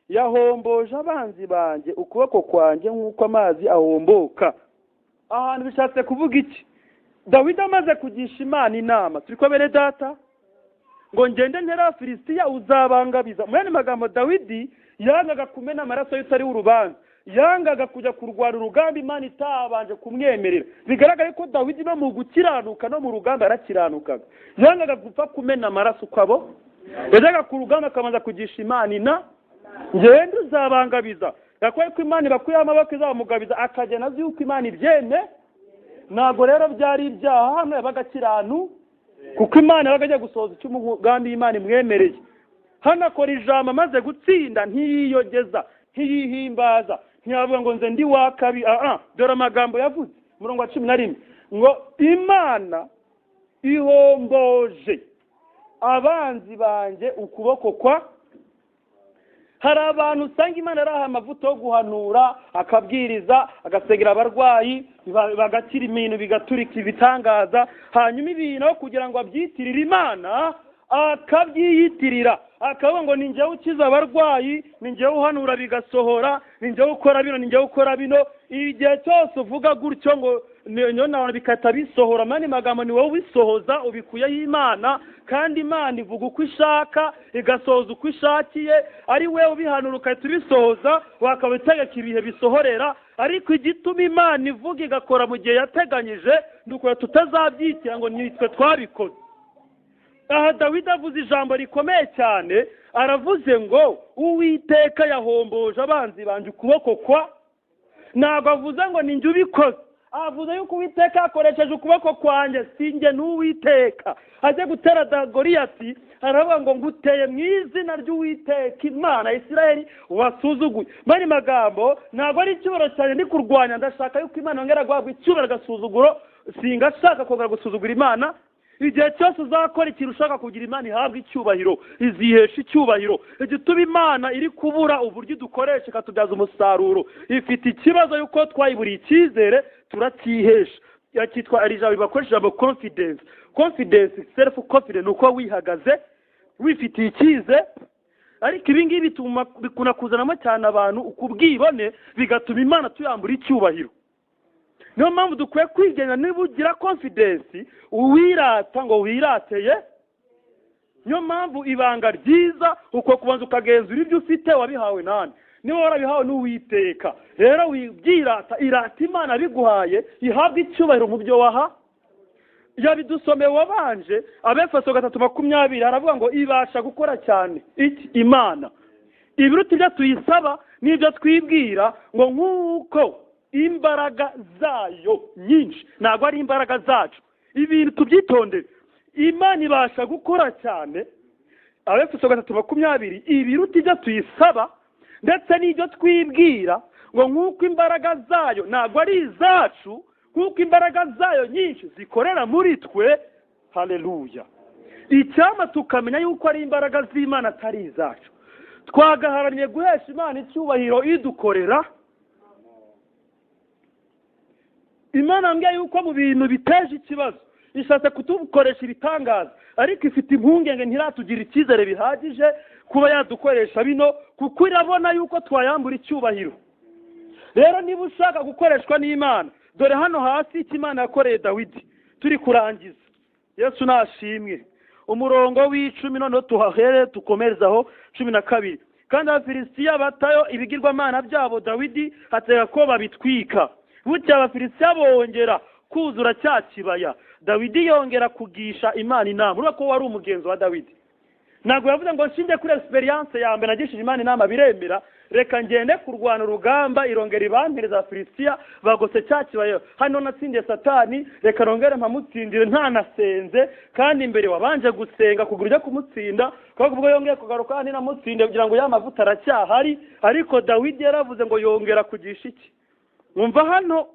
yahomboje abanzi banjye ukuboko kwanjye nk'uko amazi ahomboka. Ahantu bishatse kuvuga iki? Dawidi amaze kugisha Imana inama, turi ko bene data, ngo ngende ntera Abafilisitiya uzabangabiza. Mu yandi magambo, Dawidi yangaga kumena amaraso y'utari urubanza, yangaga kujya kurwana urugamba Imana itabanje kumwemerera. Bigaragara ko Dawidi no mu gukiranuka no mu rugamba yarakiranukaga. Yangaga gupfa kumena amaraso kwabo, yajyaga ku rugamba akabanza kugisha Imana ina ngende uzabangabiza. Yakwaye ko Imana ibakuye amaboko izamugabiza, akagena azi yuko Imana ibyeme. Ntabwo rero byari ibyaha, hano yabaga akiranu kuko Imana yabaga agiye gusohoza icyo umugambi Imana imwemereye. Hano akora ijambo amaze gutsinda, ntiyiyogeza, ntiyihimbaza, ntiyavuga ngo nze ndi wakabi. Dore amagambo yavuze, umurongo wa 11, ngo Imana ihomboje abanzi banjye ukuboko kwa. Hari abantu usanga Imana araha amavuta yo guhanura, akabwiriza, agasengera abarwayi, bagakira ibintu bigaturika ibitangaza, hanyuma ibintu aho kugira ngo abyitirire Imana akabyiyitirira, akavuga ngo ni njyewe ukiza abarwayi, ni njyewe uhanura bigasohora, ni njyewe ukora bino, ni njyewe ukora bino. Igihe cyose uvuga gutyo ngo none bikata bisohora, mani magambo ni wowe ubisohoza, ubikuyeho Imana, kandi Imana ivuga uko ishaka igasohoza uko ishakiye. Ari we ubihanura ukahita ubisohoza, wakaba utegeka ibihe bisohorera. Ariko igituma Imana ivuga igakora mu gihe yateganyije ni uko tutazabyitira ngo nitwe twabikoze. Aha Dawidi avuze ijambo rikomeye cyane, aravuze ngo Uwiteka yahomboje abanzi banjye ukuboko kwa. Ntabwo avuze ngo ni njye ubikoze, avuze yuko Uwiteka yakoresheje ukuboko kwanjye, si njye n'Uwiteka. Ajya gutera Goliyati aravuga ngo nguteye mu izina ry'Uwiteka Imana ya Isirayeli wasuzuguye. Mani magambo ntabwo ari icyubahiro cyane ndi kurwanya, ndashaka yuko Imana yongera guhabwa icyubahiro agasuzuguro, singashaka kongera gusuzugura Imana. Igihe cyose uzakora ikintu ushaka kugira Imana ihabwa icyubahiro, izihesha icyubahiro. Igituma Imana iri kubura uburyo dukoresha ikatubyaza umusaruro, ifite ikibazo yuko twayiburiye icyizere, turacyihesha. Yakitwa ari ijambo bakoresha ijambo confidence. Confidence, self confidence, ni uko wihagaze wifitiye icyizere. Ariko ibi ngibi bituma bikunda kuzanamo cyane abantu ukubwibone, bigatuma Imana tuyambura icyubahiro. Niyo mpamvu dukwiye kwigenga. Niba ugira confidence uwirata ngo wirateye. Niyo mpamvu ibanga ryiza uko kubanza ukagenzura ibyo ufite wabihawe nani, niba warabihawe n'Uwiteka. Rero wibyirata, irata Imana biguhaye, ihabwe icyubahiro mu byo waha. Yabidusomeye wabanje Abefeso 3:20 aravuga ngo ibasha gukora cyane iki Imana ibiruta ibyo tuyisaba n'ibyo twibwira, ngo nk'uko imbaraga zayo nyinshi. Ntabwo ari imbaraga zacu, ibintu tubyitondere. Imana ibasha gukora cyane, Abefeso 3:20, ibiruta ibyo tuyisaba ndetse n'ibyo twibwira, ngo nk'uko imbaraga zayo ntabwo ari izacu, nk'uko imbaraga zayo nyinshi zikorera muri twe. Haleluya! Icyama tukamenya yuko ari imbaraga z'Imana atari izacu. Twagaharaniye guhesha Imana icyubahiro idukorera. Imana mbwiye yuko mu bintu biteje ikibazo ishatse kutukoresha ibitangaza, ariko ifite impungenge ntiratugira icyizere bihagije kuba yadukoresha bino, kuko irabona yuko twayambura icyubahiro. Rero niba ushaka gukoreshwa n'Imana, dore hano hasi icyo Imana yakoreye Dawidi. Turi kurangiza, Yesu nashimwe. Umurongo w'10 noneho tuhahere tukomerezaho 12. Kandi Abafilisitiya batayo ibigirwamana byabo Dawidi atega ko babitwika. Bucya Abafilisitiya bongera kuzura cya kibaya, Dawidi yongera kugisha Imana inama. Urabona ko wari umugenzo wa Dawidi. Ntabwo yavuze ngo nshinge kuri experience ya mbere nagishije Imana inama biremera, reka ngende kurwana urugamba irongera ibampereza Abafilisitiya bagose cya kibaya, hano natsindiye Satani, reka rongere mpamutsindire ntanasenze, kandi imbere wabanje gusenga kugira ujye kumutsinda, kuko ubwo yongeye kugaruka hano namutsinde kugira ngo ya mavuta aracyahari. Ariko Dawidi yaravuze ngo yongera kugisha iki? Umva hano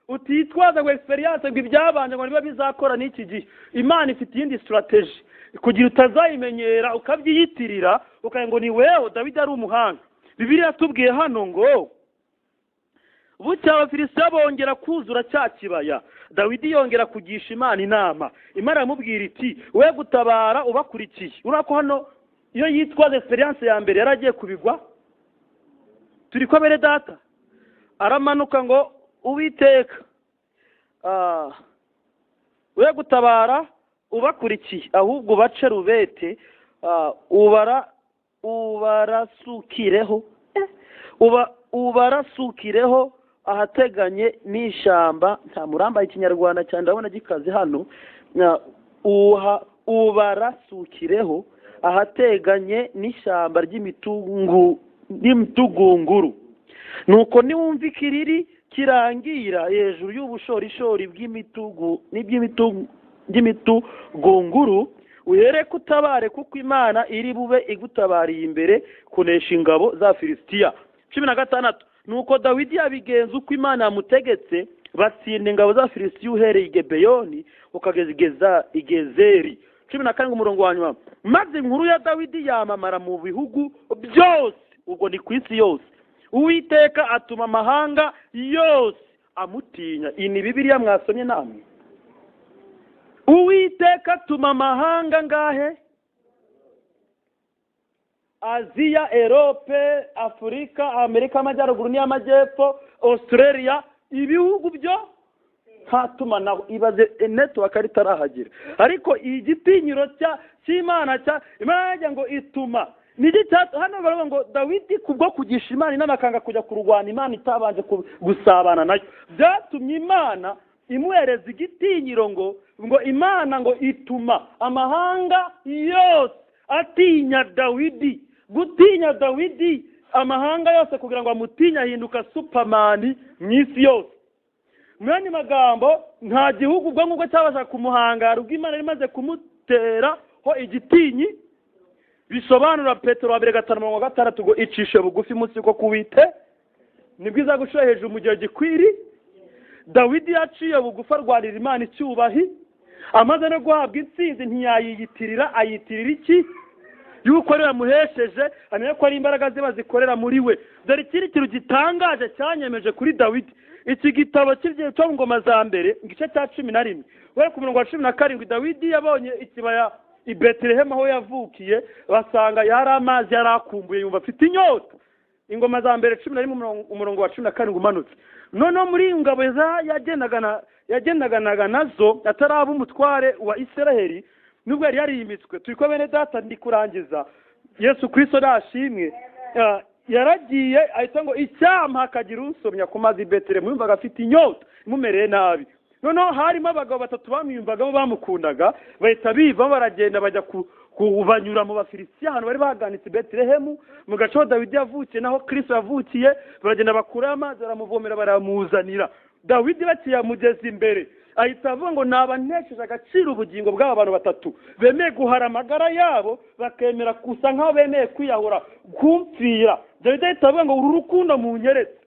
utitwaza ngo experience ngo ibyabanje ngo niba bizakora n'iki gihe. Imana ifite iyindi strategy kugira utazayimenyera ukabyiyitirira ukagira ngo ni wewe. Dawidi ari umuhanga. Bibiliya yatubwiye hano ngo bucya Abafilisitiya bongera kuzura cya kibaya, Dawidi yongera kugisha Imana inama. Imana iramubwira iti we gutabara ubakurikiye. Urabona ko hano iyo yitwaza experience ya mbere yaragiye kubigwa. Turi ko bere data aramanuka ngo Uwiteka we gutabara ubakurikiye, ahubwo ubace rubete, ubarasukireho ubarasukireho ahateganye n'ishyamba. Nta murambaye ikinyarwanda cyane ndabona gikaze hano. Ubarasukireho ahateganye n'ishyamba ry'imitugunguru. Nuko niwumva ikiriri kirangira hejuru y'ubushorishori bw'imitugu n'iby'imitugunguru, uhere kutabare, kuko Imana iri bube igutabariye imbere kunesha ingabo za Filisitiya. 16. Nuko Dawidi yabigenza uko Imana yamutegetse, batsinda ingabo za Filisitiya uhereye i Gibeyoni ukageza i Gezeri. 17 umurongo wa nyuma. Maze inkuru ya Dawidi yamamara mu bihugu byose. Ubwo ni ku isi yose. Uwiteka atuma amahanga yose amutinya. Iyi ni Bibiliya mwasomye namwe. Uwiteka atuma amahanga ngahe? Aziya, Erope, Afurika, Amerika y'Amajyaruguru n'iy'Amajyepfo, Australia, ibihugu byo nta tumanaho, ibaze network ritarahagera. Ariko igitinyiro cy'Imana cya Imana yajya ngo ituma niki hano baravuga ngo Dawidi kubwo kugisha Imana inama akanga kujya kurwana Imana itabanje gusabana nayo, byatumye Imana imuhereza igitinyiro ngo Imana ngo ituma amahanga yose atinya Dawidi. Gutinya Dawidi amahanga yose kugira ngo amutinye ahinduka Superman mu isi yose. Mu yandi magambo, nta gihugu ubwo ngubwo cyabasha kumuhangara ubwo Imana imaze kumutera ho igitinyi. Bisobanura Petero wa mbere 5:6 ngo icishe bugufi munsi ko kuwite nibwo izagushira hejuru mu gihe gikwiri. Dawidi yaciye bugufi arwanira Imana icyubahi, amaze no guhabwa intsinzi ntiyayiyitirira, ayitirira iki? Yuko ari yamuhesheje, amenya ko ari imbaraga ze bazikorera muri we. Dore ikindi kintu gitangaje cyanyemeje kuri Dawidi, iki gitabo cy'igihe cyo mu Ngoma za Mbere igice cya 11 we ku murongo wa 17, Dawidi yabonye ikibaya i Betelehemu aho yavukiye, basanga yari amazi yarakumbuye, yumva afite inyota. Ingoma za Mbere 11 umurongo wa 17 umanutse. Noneho muri ingabo yagendaganaga nazo ataraba umutware wa Isiraheli, nubwo yari yarimitswe, turi ko bene data ndi kurangiza, Yesu Kristo nashimwe, yaragiye ahita ngo icyampa akagira unsomya ku mazi i Betelehemu, yumvaga afite inyota imumereye nabi. Noneho harimo abagabo batatu bamwiyumvagamo bamukundaga, bahita bivamo baragenda bajya banyura mu Bafilisitiya ahantu bari baganitse i Betelehemu mu gace aho Dawidi yavukiye naho Kristo yavukiye, baragenda bakura amazi baramuvomera baramuzanira. Dawidi bakiyamugeza imbere ahita avuga ngo naba ntesheje agaciro ubugingo bw'aba bantu batatu bemeye guhara amagara yabo, bakemera gusa nk'aho bemeye kwiyahura kumfira. Dawidi ahita avuga ngo uru rukundo munyeretse,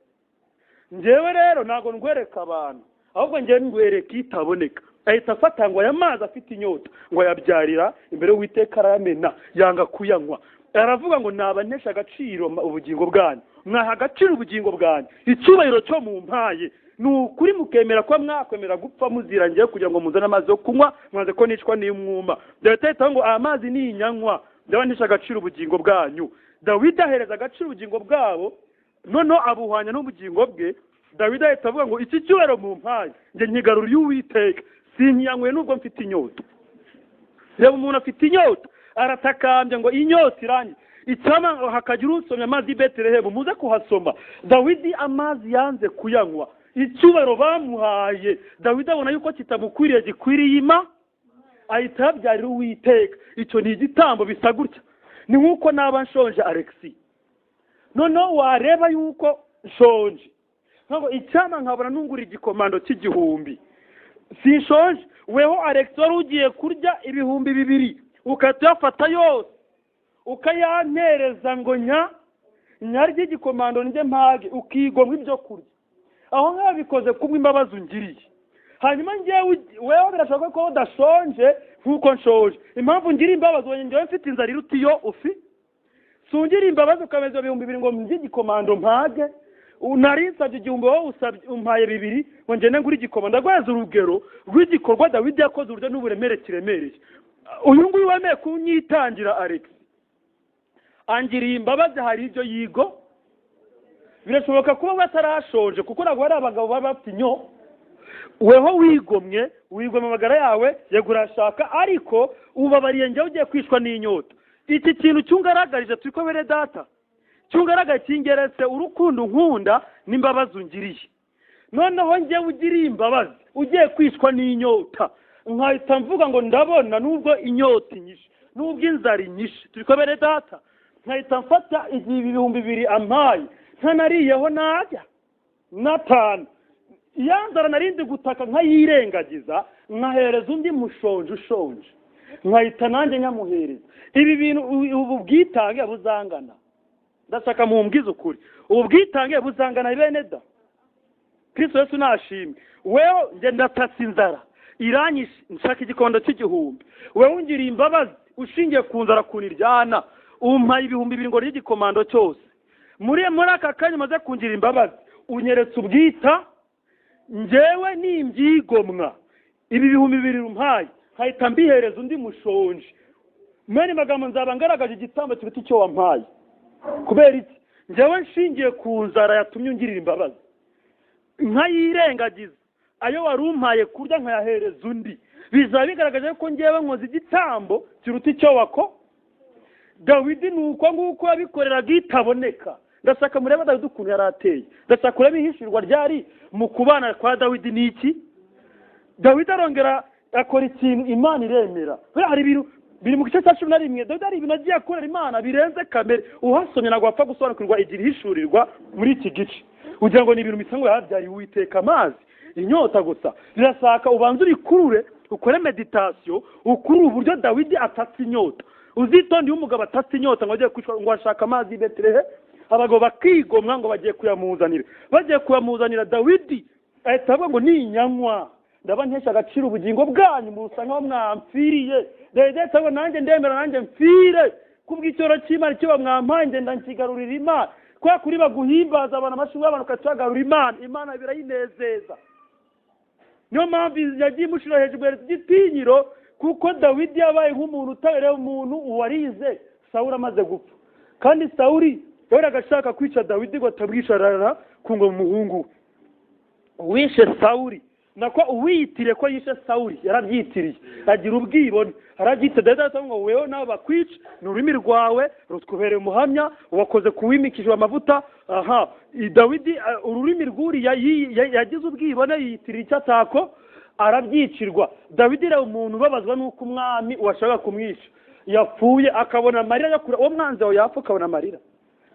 njyewe rero ntabwo ndwereka abantu, ahubwo njyewe ndwereka itaboneka. Ahita afata ngo aya mazi afite inyota ngo ayabyarira imbere y'Uwiteka arayamena, yanga kuyanywa. Aravuga ngo naba ntesha agaciro ubugingo bwanyu, mwaha agaciro ubugingo bwanyu, icyubahiro cyo mumpaye ni ukuri, mukemera ko mwakwemera gupfa muzirangiye kugira ngo muzane amazi yo kunywa, mwanze ko nicwa n'umwuma. Dawidi ahita ngo aya mazi ni inyanywa, ndaba ntesha agaciro ubugingo bwanyu. Dawidi ahereza agaciro ubugingo bwabo, noneho abuhwanya n'ubugingo bwe. Dawidi ahita avuga ngo iki cyubahiro mumpaye njye nkigaruriye Uwiteka, sinyanyweye nubwo mfite inyota. Reba umuntu afite inyota aratakambye ngo inyota irangiye, icyama hakagira unsomya amazi i Betelehemu, muze kuhasoma. Dawidi amazi yanze kuyanywa, icyubahiro bamuhaye Dawidi abona yuko kitamukwiriye gikwiriye ima, ahita yabyarira Uwiteka. Icyo ni igitambo bisa gutya, ni nk'uko naba nshonje Alexi, noneho wareba yuko nshonje ntabwo icyama nkabona nungura igikomando cy'igihumbi, sinshonje. Weho Alex wari ugiye kurya 2000 ukatuyafata yose ukayantereza ngo nyarye igikomando njye mpage, ukigomwa ibyo kurya, aho ngaho bikoze kumwe imbabazi ungiriye. Hanyuma njyewe wewe birashoboka ko udashonje nkuko nshonje, impamvu ngira imbabazi ubonye njyewe mfite inzara iruta iyo ufi, sungira imbabazi ukameza 2000 ngo njye igikomando mpage, nari nsabye igihumbi wowe usabye umpaye 2 ngo ngende ngure igikomando. Ndaguhereza urugero rw'igikorwa Dawidi yakoze, uburyo n'uburemere kiremereye. Uyu nguyu wemeye kunyitangira Alex angiriye imbabazi, hari ibyo yigo birashoboka kuba batarashonje kuko ntabwo bari abagabo baba bafite inyo. Weho wigomwe wigomwe amagara yawe, yego urashaka, ariko ubabariye njyewe ugiye kwishwa n'inyota. Iki kintu cyungaragarije turi ko bene data cyungaragaye kingeretse urukundo nkunda n'imbabazi ungiriye. Noneho njyewe ugiriye imbabazi ugiye kwishwa n'inyota, nkahita mvuga ngo ndabona nubwo inyota inyishe nubwo inzara inyishe, turi ko bene data, nkahita mfata igihe 2000 ampaye ntanariyeho najya natanu, iya nzara narindi gutaka nkayirengagiza, nkahereza undi mushonje ushonje, nkahita nanjye nyamuhereza. Ibi bintu ubu bwitange buzangana, ndashaka mumbwize ukuri, ubu bwitange buzangana bene da. Kristo Yesu nashimwe. Wewe njye ndatatse inzara iranyishe nshaka igikondo cy'igihumbi, wewe ungiriye imbabazi ushingiye ku nzara kuniryana, umpaye 2000 ngo ry'igikomando cyose. Muri aka kanya umaze kungira imbabazi, unyeretse ubwita, njyewe nimbyigomwa ibi 2000 umpaye nkahita mbihereza undi mushonje, mwene magambo nzaba ngaragaje igitambo kiruta icyo wampaye. Kubera iki? Njyewe nshingiye ku nzara yatumye ungirira imbabazi, nkayirengagiza ayo wari umpaye kurya nkayahereza undi, bizaba bigaragaje ko njyewe nkoze igitambo kiruta icyo wako. Dawidi ni uko nguko yabikoreraga itaboneka. Ndashaka murebe Dawidi ukuntu yari ateye, ndashaka urebe ihishurwa ryari mu kubana kwa Dawidi n'iki. Dawidi arongera akora ikintu Imana iremera. Hari ibintu biri mu gice cya 11, Dawidi hari ibintu agiye akorera Imana birenze kamere. Uhasomye ntabwo wapfa gusobanukirwa igira ihishurirwa muri iki gice, ugira ngo ni ibintu misango yabyariye Uwiteka amazi inyota gusa. Birasaka ubanze urikurure, ukore meditation, ukurure uburyo Dawidi atatse inyota. Uzitonde iyo umugabo atatse inyota ngo agiye kwicwa, ngo ashaka amazi i Betlehem, abagabo bakigomwa ngo bagiye kuyamuzanira. Bagiye kuyamuzanira, Dawidi ahita avuga ngo ninyanywa ndaba ntesha agaciro ubugingo bwanyu, musa nkaho mwampfiriye. Dawidi ahita avuga nanjye ndemera, nanjye mfire kubw'icyoro cy'Imana, icyo bamwampaye ngenda nkigarurira Imana. Kwa kuri baguhimbaza abantu amashimwe y'abantu ukatubagarura Imana, Imana birayinezeza. Niyo mpamvu yagiye imushira hejuru igitinyiro, kuko Dawidi yabaye nk'umuntu utabereye umuntu uwarize Sawuli amaze gupfa. Kandi Sawuli yahoraga agashaka kwica Dawidi ngo atabwisharara ku ngo umuhungu we. Uwishe Sawuli, nako uwiyitiriye ko yishe Sawuli, yarabyitiriye agira ubwibone, arabyita. Dawidi aravuga ngo wewe nawe bakwica, ni ururimi rwawe rutwubereye umuhamya, wakoze kuwimikijwe amavuta. Aha Dawidi ururimi rw'uriya yagize ubwibone, yiyitiriye icyo atako, arabyicirwa. Dawidi rero umuntu ubabazwa n'uko umwami washaka kumwica yapfuye, akabona amarira yo kurira. Uwo mwanzi wawe yapfa ukabona amarira.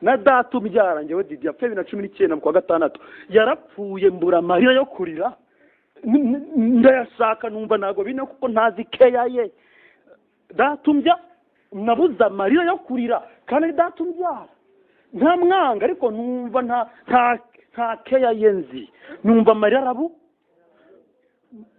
Na data umbyara njyewe Didi yapfuye 2019 mu kwa gatandatu, yarapfuye mbura amarira yo kurira, ndayashaka numva ntabwo bine kuko ntazi keya ye. Data umbya nabuze amarira yo kurira, kandi data umbyara nta mwanga, ariko numva nta keya ye nzi, numva amarira arabu.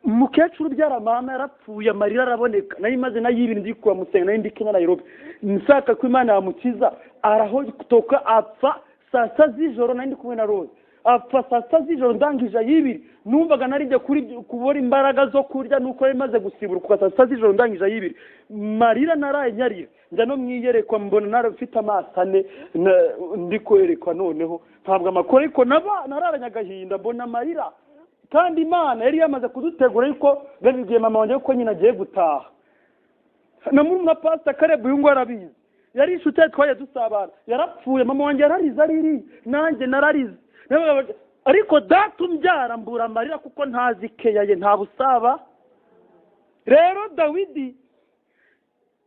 Umukecuru ubyara mama yarapfuye, amarira araboneka. Nari maze nayibiri ndi kubamusenga, nari ndi Kenya Nairobi, nshaka ko Imana yamukiza, arahotoka apfa saa sita z'ijoro. Nari ndi kumwe na Rose, apfa saa sita z'ijoro ndangije ayibiri. Numvaga narijya kubura imbaraga zo kurya, nuko yari maze gusiburuka saa sita z'ijoro ndangije ayibiri. Marira naraye nyarira, njya no mwiyerekwa mbona narafite amaso ane ndi kwerekwa. Noneho ntabwo amakuru, ariko nararanye agahinda mbona amarira. Kandi Imana yari yamaze kudutegura, ariko babibwiye mama wanjye ko nyina agiye gutaha. Na murumuna Pastor Caleb uyu ngo arabizi, yari inshuti twaye dusabana, yarapfuye mama wanjye yararize ariri, nanjye nararize. Ariko data umbyara mbura amarira kuko ntazi keya ye, nta busaba. Rero Dawidi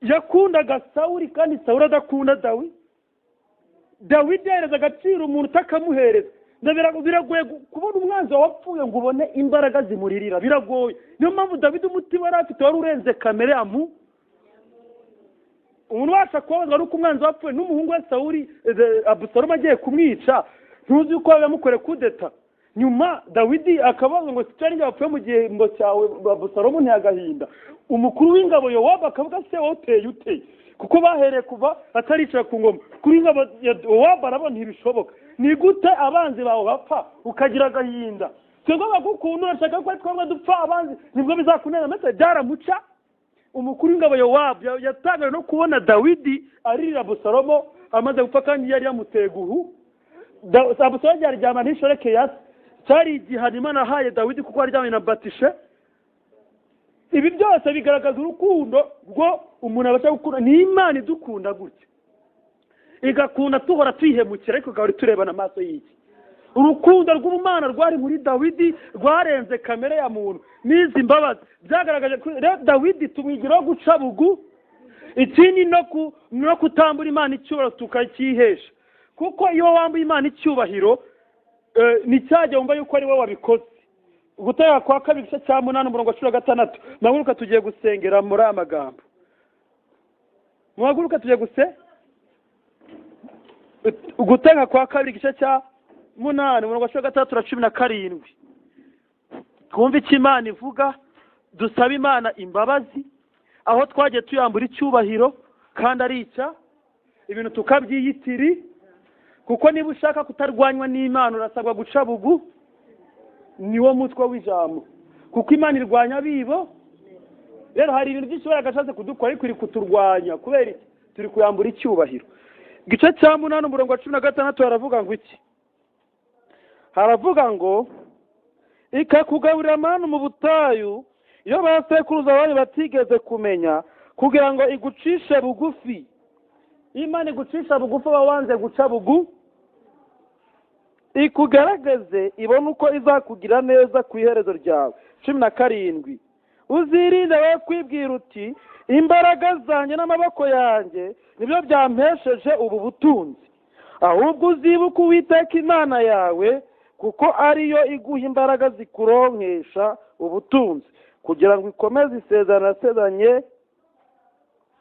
yakundaga Sawuli, kandi Sawuli adakunda Dawidi. Dawidi yahereza agaciro umuntu utakamuhereza. Biragoye kubona umwanzi wapfuye ngo ubone imbaraga zimuririra, biragoye. Niyo mpamvu Dawidi umutima yari afite wari urenze kamere ya mu. Umuntu wabasha kubabazwa nuko umwanzi wapfuye n'umuhungu we Sawuli, Abusalomu agiye kumwica, ntuzi uko yamukoreye kudeta. Nyuma Dawidi akabaza ngo cyari njye wapfuye mu gihembo cyawe, Abusalomu ntiyagahinda. Umukuru w'ingabo Yowabu akavuga se wowe uteye ute? Kuko bahereye kuva ataricara ku ngoma. Kuri ingabo Yowabu arabona ntibishoboka. Ni gute abanzi bawe bapfa ukagira agahinda? Twebwe bagukunda urashaka ko twebwe dupfa abanzi nibwo bizakuneza. Ndetse byaramuca. Umukuru w'ingabo Yowabu yatangaye no kubona Dawidi aririra Abusalomu amaze gupfa, kandi yari yamuteye guhu. Abusalomu yaryama ntishoreke yasi, cyari igihano Imana ahaye Dawidi kuko aryamanye na Batishe. Ibi byose bigaragaza urukundo rwo umuntu abasha gukunda. Ni Imana idukunda gutya, igakunda tuhora twihemukira, ariko igahora turebana amaso y'iki. Urukundo rw'Imana rwari muri Dawidi rwarenze kamere ya muntu. N'izi mbabazi byagaragaje ko Dawidi tumwigiraho guca bugu, ikindi no kutambura Imana icyubahiro tukakihesha. Kuko iyo wambuye Imana icyubahiro ni cyajya wumva yuko ari wowe wabikoze. Gutegeka kwa kabiri igice cya 8 umurongo wa 16. Muhaguruka tugiye gusengera muri aya magambo. Muhaguruka tugiye Gutegeka kwa kabiri igice cya 8 umurongo wa 16 na 17. Twumve icyo Imana ivuga, dusaba Imana imbabazi aho twagiye tuyambura icyubahiro kandi ari icya ibintu tukabyiyitiri. Kuko niba ushaka kutarwanywa n'Imana urasabwa guca bugu, niwo mutwe w'ijambo. Kuko Imana irwanya abibo. Rero hari ibintu byinshi baragashatse kudukora ariko iri kuturwanya kubera iki? Turi kuyambura icyubahiro. Igice cya 8 umurongo wa 16 haravuga ngo iki? Haravuga ngo ikakugaburira manu mu butayu iyo basekuruza banyu batigeze kumenya, kugira ngo igucishe bugufi. Imana igucisha bugufi wanze guca bugu, ikugaragaze ibone uko izakugira neza ku iherezo ryawe. 17 uzirinde we kwibwira uti imbaraga zanjye n'amaboko yanjye nibyo byampesheje ubu butunzi, ahubwo uzibuke Uwiteka Imana yawe, kuko ariyo iguha imbaraga zikuronkesha ubutunzi, kugira ngo ikomeze isezerano yasezeranye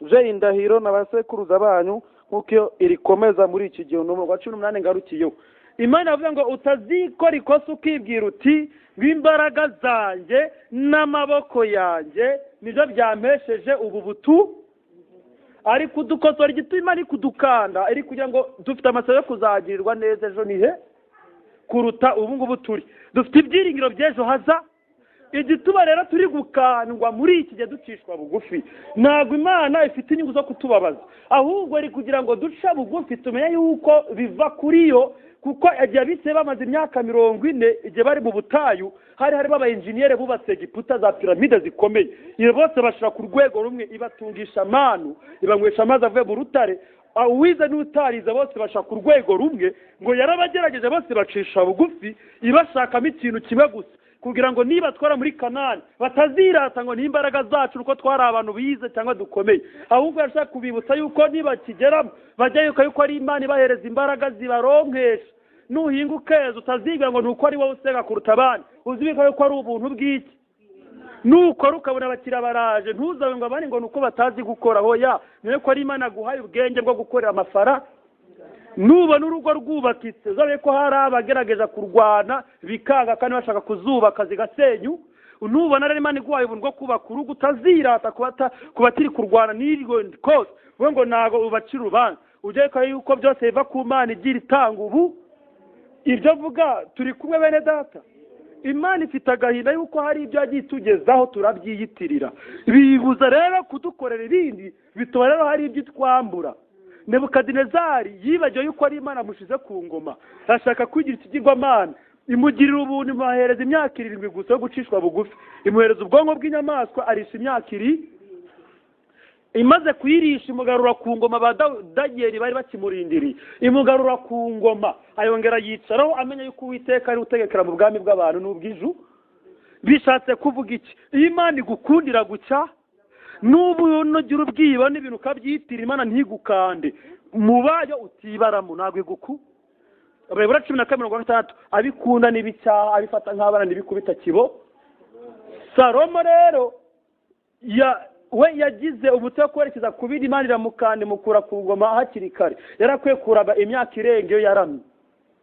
je indahiro n'abasekuruza banyu, nk'uko iyo irikomeza muri iki gihe. Umurongo wa 18 ngarukiyeho. Imana avuga ngo utazikora ikosa ukibwira uti imbaraga zanjye n'amaboko yanjye nibyo byampesheje ubu butu. Ari kudukosora igituma Imana ikudukanda, iri kugira ngo dufite amasaba yo kuzagirirwa neza ejo nihe kuruta ubu ngubu turi. Dufite ibyiringiro by'ejo haza. Igituma rero turi gukandwa muri iki gihe ducishwa bugufi, ntabwo Imana ifite inyungu zo kutubabaza, ahubwo ari kugira ngo duca bugufi tumenye yuko biva kuri yo. Kuko igihe abise bamaze imyaka 40 igihe bari mu butayu, hari harimo aba engineer bubatse Egiputa za piramide zikomeye, iyo bose bashira ku rwego rumwe, ibatungisha amanu, ibanywesha amazi avuye mu rutare, uwize n'utarize bose bashaka ku rwego rumwe. Ngo yarabagerageje bose bacisha bugufi, ibashakamo ikintu kimwe gusa, kugira ngo niba twara muri Kanani batazirata ngo n'imbaraga zacu uko twari abantu bize cyangwa dukomeye, ahubwo yashaka kubibutsa yuko niba kigeramo bajya yuko ari Imana ibahereza imbaraga zibaronkesha. Nuhinga ukeza utaziga ngo nuko ari wowe usenga kuruta abandi, uzibika yuko ari ubuntu bw'iki. Nukora ukabona abakiriya baraje, ntuzabe ngo abandi ngo nuko batazi gukora. Hoya, niyo ko ari Imana guhaye ubwenge bwo gukorera amafara. Nubona urugo rwubakitse uzabe ko hari abagerageza kurwana bikanga kandi bashaka kuzubaka zigasenyu. Nubona rero Imana iguhaye ubuntu bwo kubaka urugo, utazirata kubatiri kurwana n'iryo kose, we ngo ntago ubacira urubanza, ujye ko yuko byose biva ku Mana igira itanga ubu. Ibyo vuga turi kumwe bene data. Imana ifite agahinda yuko hari ibyo yagiye itugezaho turabyiyitirira, bibuza rero kudukorera ibindi, bituma rero hari ibyo twambura. Nebukadinezari yibagiwe yuko ari Imana amushize ku ngoma, ashaka kwigira ikigirwamana, imugirira ubuntu, imuhereza imyaka 7 gusa yo gucishwa bugufi, imuhereza ubwonko bw'inyamaswa arisha imyaka 7. Imaze kuyirisha imugarura ku ngoma, ba Danieli bari bakimurindiriye, imugarura ku ngoma, ayongera yicaraho amenya yuko Uwiteka ari utegekera mu bwami bw'abantu n'ubw'iju. Bishatse kuvuga iki? Imana igukundira gucya, n'ubu unogira ubwiba n'ibintu ukabyitira, Imana ntigukande mubayo utibaramo, ntabwo iguku. Abayobora 12:6 abikunda n'ibicyaha abifata nk'abana n'ibikubita kibo. Salomo rero we yagize ubute wo kwerekeza ku bindi, Imana iramukanda imukura ku ngoma hakiri kare. Yarakwiye kuraba imyaka irenga iyo yaramye,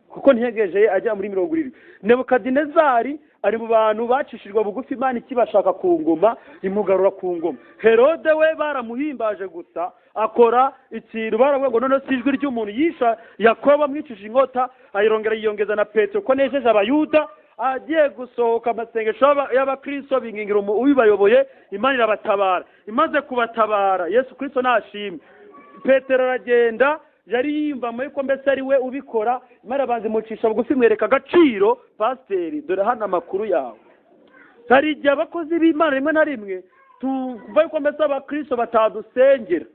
kuko ntiyegeje ajya muri 70. Nebukadinezari ari mu bantu bacishijwe bugufi, Imana ikibashaka ku ngoma imugarura ku ngoma. Herode we baramuhimbaje gusa, akora ikintu baravuga ngo none si ijwi ry'umuntu yisha Yakobo amwicishije inkota, ayirongera yiyongeza na Petero ko nejeje Abayuda. Agiye gusohoka amasengesho y'abakristo bingingira ubibayoboye, Imana irabatabara. Imaze kubatabara Yesu Kristo nashimwe. Petero aragenda, yari yiyumva muri ko mbese ari we ubikora, Imana abanza imucisha bugufi imwereka agaciro. Pasiteri, dore hano amakuru yawe. Hari igihe abakozi b'Imana rimwe na rimwe tuva yuko mbese abakristo batadusengera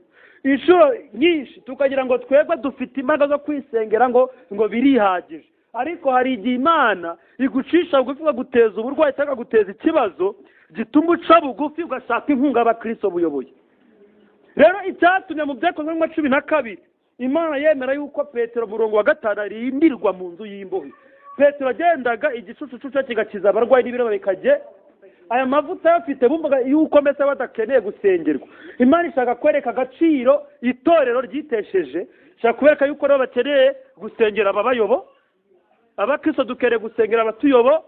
inshuro nyinshi, tukagira ngo twebwe dufite imbaraga zo kwisengera ngo birihagije. Ariko hari igihe Imana igucisha bugufi ikaguteza uburwayi cyangwa ikaguteza ikibazo gituma uca bugufi ugashaka inkunga y'abakristo buyoboye. Rero icyatumye mu Byakozwe nka 12 Imana yemera yuko Petero murongo wa 5 arindirwa mu nzu y'imbohe. Petero agendaga igicucucu cye kigakiza abarwayi n'ibirema bikajye. Aya mavuta yafite bumvaga yuko mbese badakeneye gusengerwa. Imana ishaka kwereka agaciro itorero ryitesheje, ishaka kubereka yuko rero bakeneye gusengera ababayobo, abakristo dukereye gusengera abatuyobo.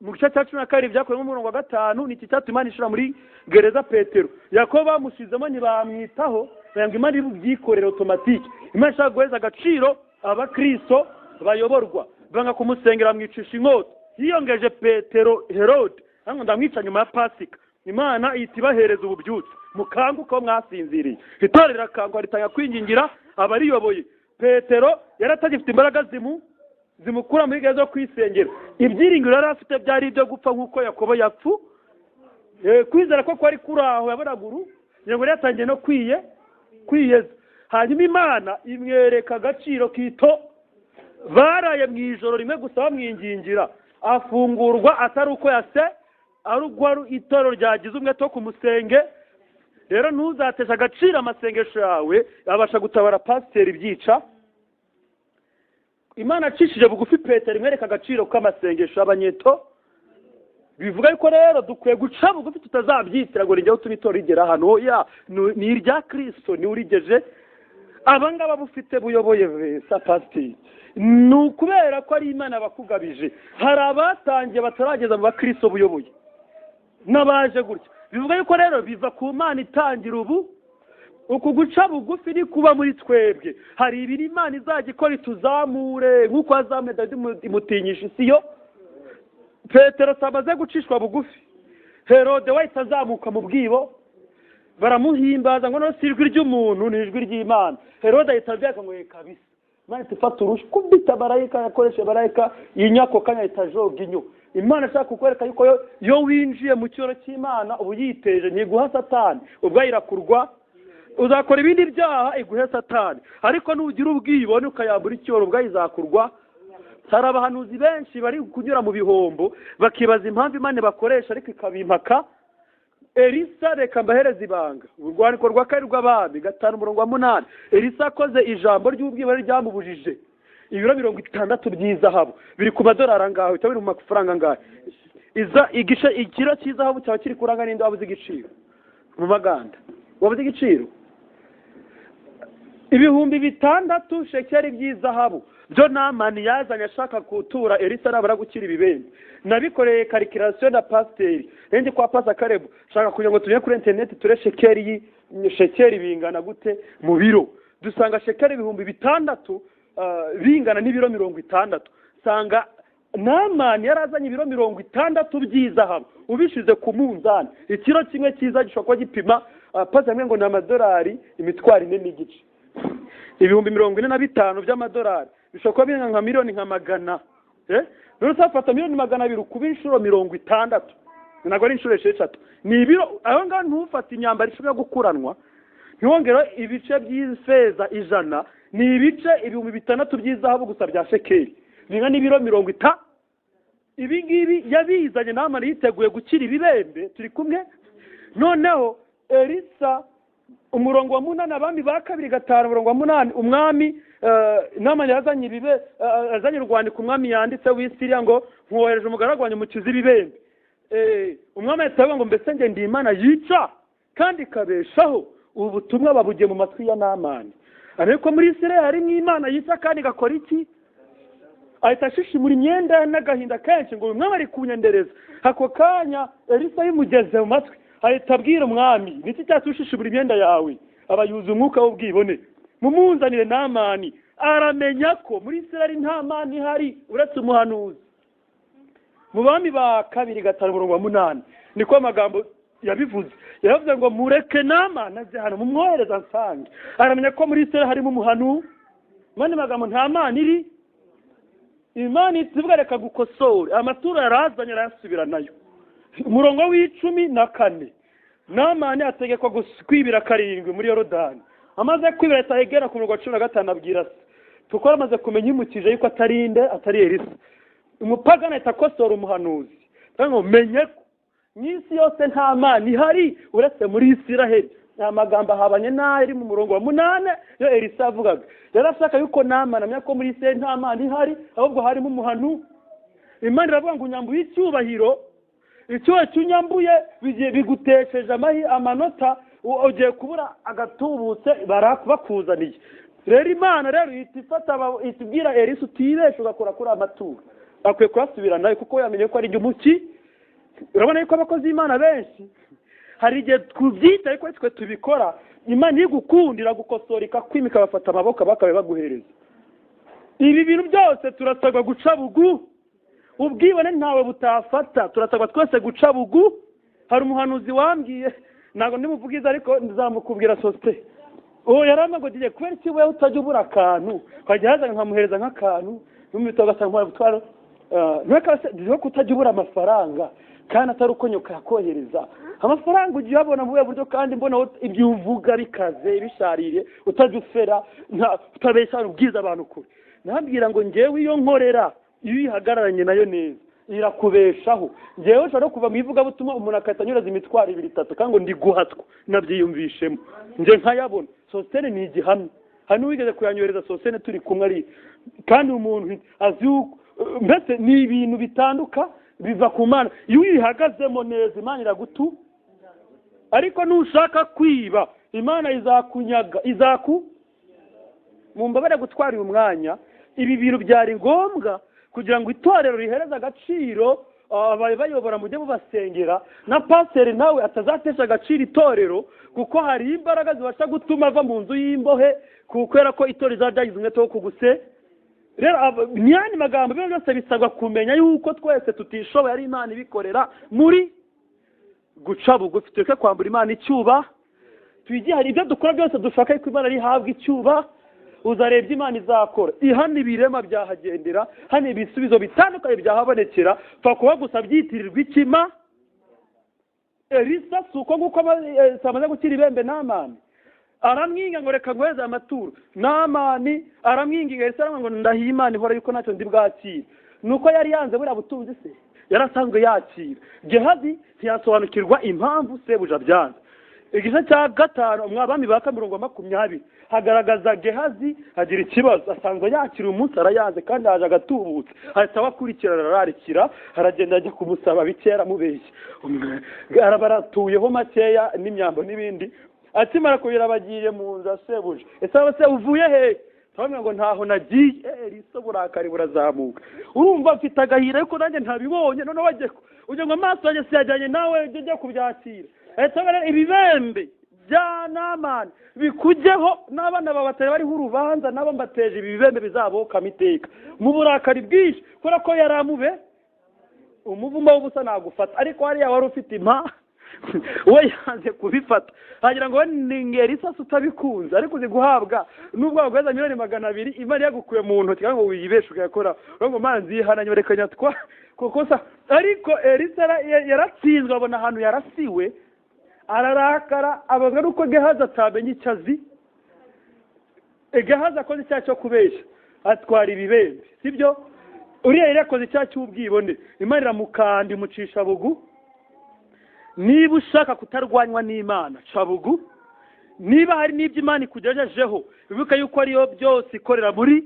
Mu gice cya 12 byakozwe mu murongo wa 5 ni iki cyatuma Imana ishira muri gereza Petero. Yakobo bamushyizemo ntibamwitaho, ngo Imana ibyikorera automatique. Imana ishaka guheza agaciro Abakristo bayoborwa banga kumusengera, amwicisha inkota. Yiyongeje Petero Herode, hano ndamwica nyuma ya Pasika. Imana ihita ibahereza ububyutse, mukanguke aho mwasinziriye. Itorero rirakangwa, ritanga kwingingira abariyoboye. Petero yari atagifite imbaraga zimukura muri gereza zo kwisengera. Ibyiringiro yari afite byari ibyo gupfa nk'uko Yakobo yapfu. Kwizera ko kwari kuri aho yabonaga uru ngo yari yatangiye no kwiyeza. Hanyuma Imana imwereka agaciro kito. Baraye mu ijoro rimwe gusa bamwingingira, afungurwa atari uko yase, ari uko itorero ryagize umwete wo kumusenge. Rero ntuzateshe agaciro amasengesho yawe, abasha gutabara pasiteri byica. Imana acishije bugufi Petero imwereka agaciro k'amasengesho y'abanyeto. Bivuga yuko rero dukwiye guca bugufi, tutazabyitira ngo rijyeho tube itorero rigera hano. Oya, ni irya Kristo, ni urigeje. Aba ngaba bufite buyoboye sa pasiteri, ni ukubera ko ari Imana bakugabije. Hari abatangiye batarageza mu bakristo buyoboye n'abaje gutya. Bivuga yuko rero biva ku Mana itangira ubu. Uku guca bugufi ni kuba muri twebwe. Hari ibiri Imana izajya ikora ituzamure, nk'uko yazamuye Dawidi imutinyisha isi yo. Petero amaze gucishwa bugufi, Herode we ahita azamuka mu bwibo, baramuhimbaza ngo no si ijwi ry'umuntu, ni ijwi ry'Imana. Herode ahita abyaka ngo kabisa Imana ifata urushi kubita marayika, yakoreshe marayika inyako kanya ahita ajoga inyo. Imana ishaka kukwereka yuko yo winjiye mu cyoro cy'Imana ubu yiteje, ntiguha Satani, ubwo irakurwa. Uzakora ibindi byaha iguhe Satani, ariko nugira ubwibone ukayambura icyoro ubwo izakurwa. Hari abahanuzi benshi bari kunyura mu bihombo bakibaza impamvu Imana bakoresha, ariko ikabimpaka. Elisa, reka mbahereze ibanga. Urwandiko rwa kabiri rw'Abami 5 umurongo wa 8. Elisa akoze ijambo ry'ubwibone ryamubujije ibiro 60 by'izahabu, biri ku madolari angahe, bikaba biri mu mafaranga angahe? Ikiro cy'izahabu cyaba kiri kuranga n'inde wabuze igiciro mu Maganda? Wabuze igiciro 6000 shekeli by'izahabu byo Namani yazanye ashaka kutura Elisa nabara gukira ibibembe. Nabikoreye calculation na pasiteri ndi kwa Pasa Karebu, shaka kugira ngo tujye kuri internet ture shekeli bingana gute mu biro. Dusanga shekeli 6000 bingana n'ibiro 60. Sanga Namani yarazanye ibiro 60 by'izahabu, ubishize ku munzani ikiro kimwe cyiza gishobora kuba gipima pasa ngo ni amadolari imitwaro 4.5, 45,000 by'amadolari, bishobora kuba bingana nka miliyoni nka 100. None usafata miliyoni 200 kuba inshuro 60, ntabwo ari inshuro 6, ni ibiro. Aho ngaho ntufate imyambaro ishobora gukuranwa, ntiwongere ibice by'ifeza 100, ni ibice 6000 by'izahabu gusa bya shekeli bingana n'ibiro 50. Ibi ngibi yabizanye Namani yiteguye gukira ibibembe. Turi kumwe. Noneho Elisa umurongo wa 8, Abami ba kabiri 5 umurongo wa 8, umwami Namani yazanye ibibe, azanye urwandiko umwami yanditse w'Isiriya ngo nkohereje umugaragu wanjye mukize ibibembe. Umwami ahita ngo mbese nge ndi Imana yica kandi ikabeshaho? Ubu butumwa babugiye mu matwi ya Namani. Ariko muri Isirayeli harimo Imana yica kandi igakora iki? Ahita ashishimura imyenda n'agahinda kenshi ngo uyu mwami ari kunyendereza. Ako kanya Elisa yimugeze mu matwi ahita abwira umwami, niki cyatumye ushishimura imyenda yawe? Aba yuzuye umwuka w'ubwibone. Mumunzanire Namani. Aramenya ko muri Isirayeli nta mana ihari uretse umuhanuzi. Mu Bami ba kabiri 5 umurongo wa 8 niko amagambo yabivuze. Yaravuze ngo mureke Namani aze hano, mumwohereza nsange. Aramenya ko muri Isirayeli harimo umuhanuzi. Mani magambo nta mana iri. Imana itivuga reka gukosora amaturo yarazanye arayasubira nayo. Umurongo w'14, Namani ategekwa kwibira 7 muri Yorodani. Amaze kwibira ahita ku murongo wa 15 abwira se, kuko amaze kumenya imukije yuko atarinde atari Elisa. Umupagani ahita akosora umuhanuzi, ngo menye ko n'isi yose nta mana ihari uretse muri Isiraheli. Amagambo ahabanye n'ari mu murongo wa 8 yo Elisa avugaga. Yari ashaka yuko Namani amenya ko muri Isiraheli nta mana ihari, ahubwo harimo umuhanuzi. Imana iravuga ngo unyambuye icyubahiro, icyubahiro cyunyambuye bigutesheje amanota, ugiye kubura agatubutse bakuzaniye. Rero Imana rero ihita ifata itubwira Elisa utibeshe ugakora kuri amaturo, akwiye kuyasubira nayo kuko yamenye ko ari umuki. Urabona yuko abakozi b'Imana benshi hari igihe tubyita ariko twe tubikora, Imana igukundira gukosora ikakwimika, bafata amaboko bakabe baguhereza. Ibi bintu byose turasabwa guca bugu. Ubwibone ntawe butafata, turasabwa twese guca bugu. Hari umuhanuzi wambwiye, ntabwo ndimuvugize ariko nzamukubwira sosite. Uwo yaramagogiye kubera iki wewe utajya ubura akantu, ukajya haza nkamuhereza nk'akantu, n'umwito ugasanga nk'utwara ntuka kutajya ubura amafaranga kandi atari uko nyoka yakohereza amafaranga, ujya uyabona mu buhe buryo? Kandi mbona ibyo uvuga bikaze bishaririye, utajya ufera, utabeshya, ubwiza abantu kure. Nabwira ngo ngewe iyo nkorera, iyo uyihagararanye nayo neza irakubeshaho. Ngewe ushobora no kuva mu ivugabutumwa umuntu agahita anyuraza imitwaro ibiri itatu, kandi ngo ndi guhatwa nabyiyumvishemo, nge nkayabona. Sositene ni igihamya, hari n'uwigeze kuyanyohereza sositene turi kumwe ari kandi umuntu azi yuko mbese ni ibintu bitanduka biva ku Mana. Iyo uyihagazemo neza Imana iragutu, ariko nushaka kwiba Imana izakunyaga, izaku mumbabare gutwara uyu mwanya. Ibi bintu byari ngombwa kugira ngo itorero rihereze agaciro abayobora, mujye mubasengera, na pasiteri nawe atazatesha agaciro itorero, kuko hari imbaraga zibasha gutuma ava mu nzu y'imbohe kubera ko itorero rizaba ryagize umwete wo kuguse. Rero n'ayandi magambo, ibyo byose bisabwa kumenya yuko twese tutishoboye, ari Imana ibikorera muri guca bugufi. Tureke kwambura Imana icyuba, twigihari ibyo dukora byose dushaka yuko Imana rihabwa icyuba. Uzarebye Imana izakora, ihana ibirema byahagendera, hano ibisubizo bitandukanye byahabonekera, pfa kuba gusa byitirirwa ikima. Elisa si uko nguko amaze gukira ibembe Namani aramwinga ngo reka nguheze amaturo. Namani aramwinginga, Elisa aramwinga ngo ndahiye Imana ihora yuko ntacyo ndi bwakire. Nuko yari yanze buriya butunzi se yarasanzwe yakira. Gehazi ntiyasobanukirwa impamvu sebuja byanze. Igice cya 5 umwabami ba 20 hagaragaza Gehazi agira ikibazo, asanzwe yakira umunsi arayanze kandi aje agatubutse, ahita abakurikirana arararikira, aragenda ajya kumusaba bikera mubeshya, arabaratuyeho makeya n'imyambo n'ibindi. Akimara kubira bagiye mu nzu asebuje, ese se uvuye he? Tubamwe ngo ntaho nagiye. Elisa burakari burazamuka, urumva mfite agahira ariko nanjye ntabibonye, none wagiye ujye ngo amaso yanjye siyajyanye nawe ujye kubyakira. Ibibembe bya Namani bikugeho n'abana babatari bariho urubanza, nabo mbateje ibi bibembe bizabokama iteka mu burakari bwinshi, kubera ko yari amube umuvumo w'ubusa nagufata, ariko hariya wari ufite impa we yanze kubifata, hagira ngo ni Elisa utabikunze, ariko uzi guhabwa nubwo baguheza 200,000,000 Imana yagukuye mu ntoki ngo wiyibeshe ugakora ngo manzi yihananye reka nyatwa kuko sa. Ariko Elisa yaratsinzwe, abona ahantu yarasiwe ararakara, abazwa nuko Gehazi atamenye icyo azi. Gehazi akoze icyaha cyo kubeshya, atwara ibibembe, sibyo? Uriya yari yakoze icyaha cy'ubwibone, Imana iramukanda imucisha bugu. Niba ushaka kutarwanywa n'Imana ca bugu, niba hari n'ibyo Imana ikugejejeho bibuka yuko ariyo byose ikorera muri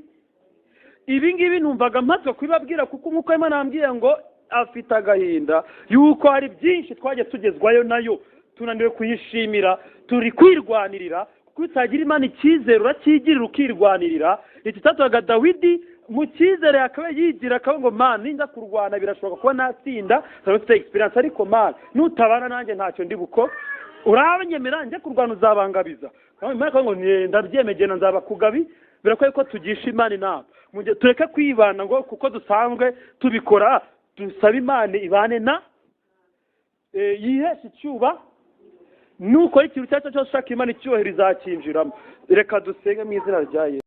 ibi ngibi. Numvaga mpatwa kubibabwira kuko nk'uko Imana yambwiye ngo afite agahinda yuko hari byinshi twagiye tugezwayo nayo tunaniwe kuyishimira, turi kwirwanirira. Kuko utagira Imana icyizere uracyigirira ukirwanirira. Iki cyatuhaga Dawidi mu cyizere akaba yigira akaba ngo Mana ninjya kurwana birashoboka kuba natsinda, mfite experience, ariko Mana nutabana nanjye ntacyo ndi buko, urabanyemera njye kurwana uzabangabiza. Imana akavuga ngo ndabyemeye nzabakugabi. Birakwiye ko tugisha Imana inama, tureke kwibana ngo kuko dusanzwe tubikora, dusabe Imana ibane na yihesha icyuba. Nuko ikintu cyose ushaka Imana icyubahiro izakinjiramo. Reka dusenge mu izina rya Yesu.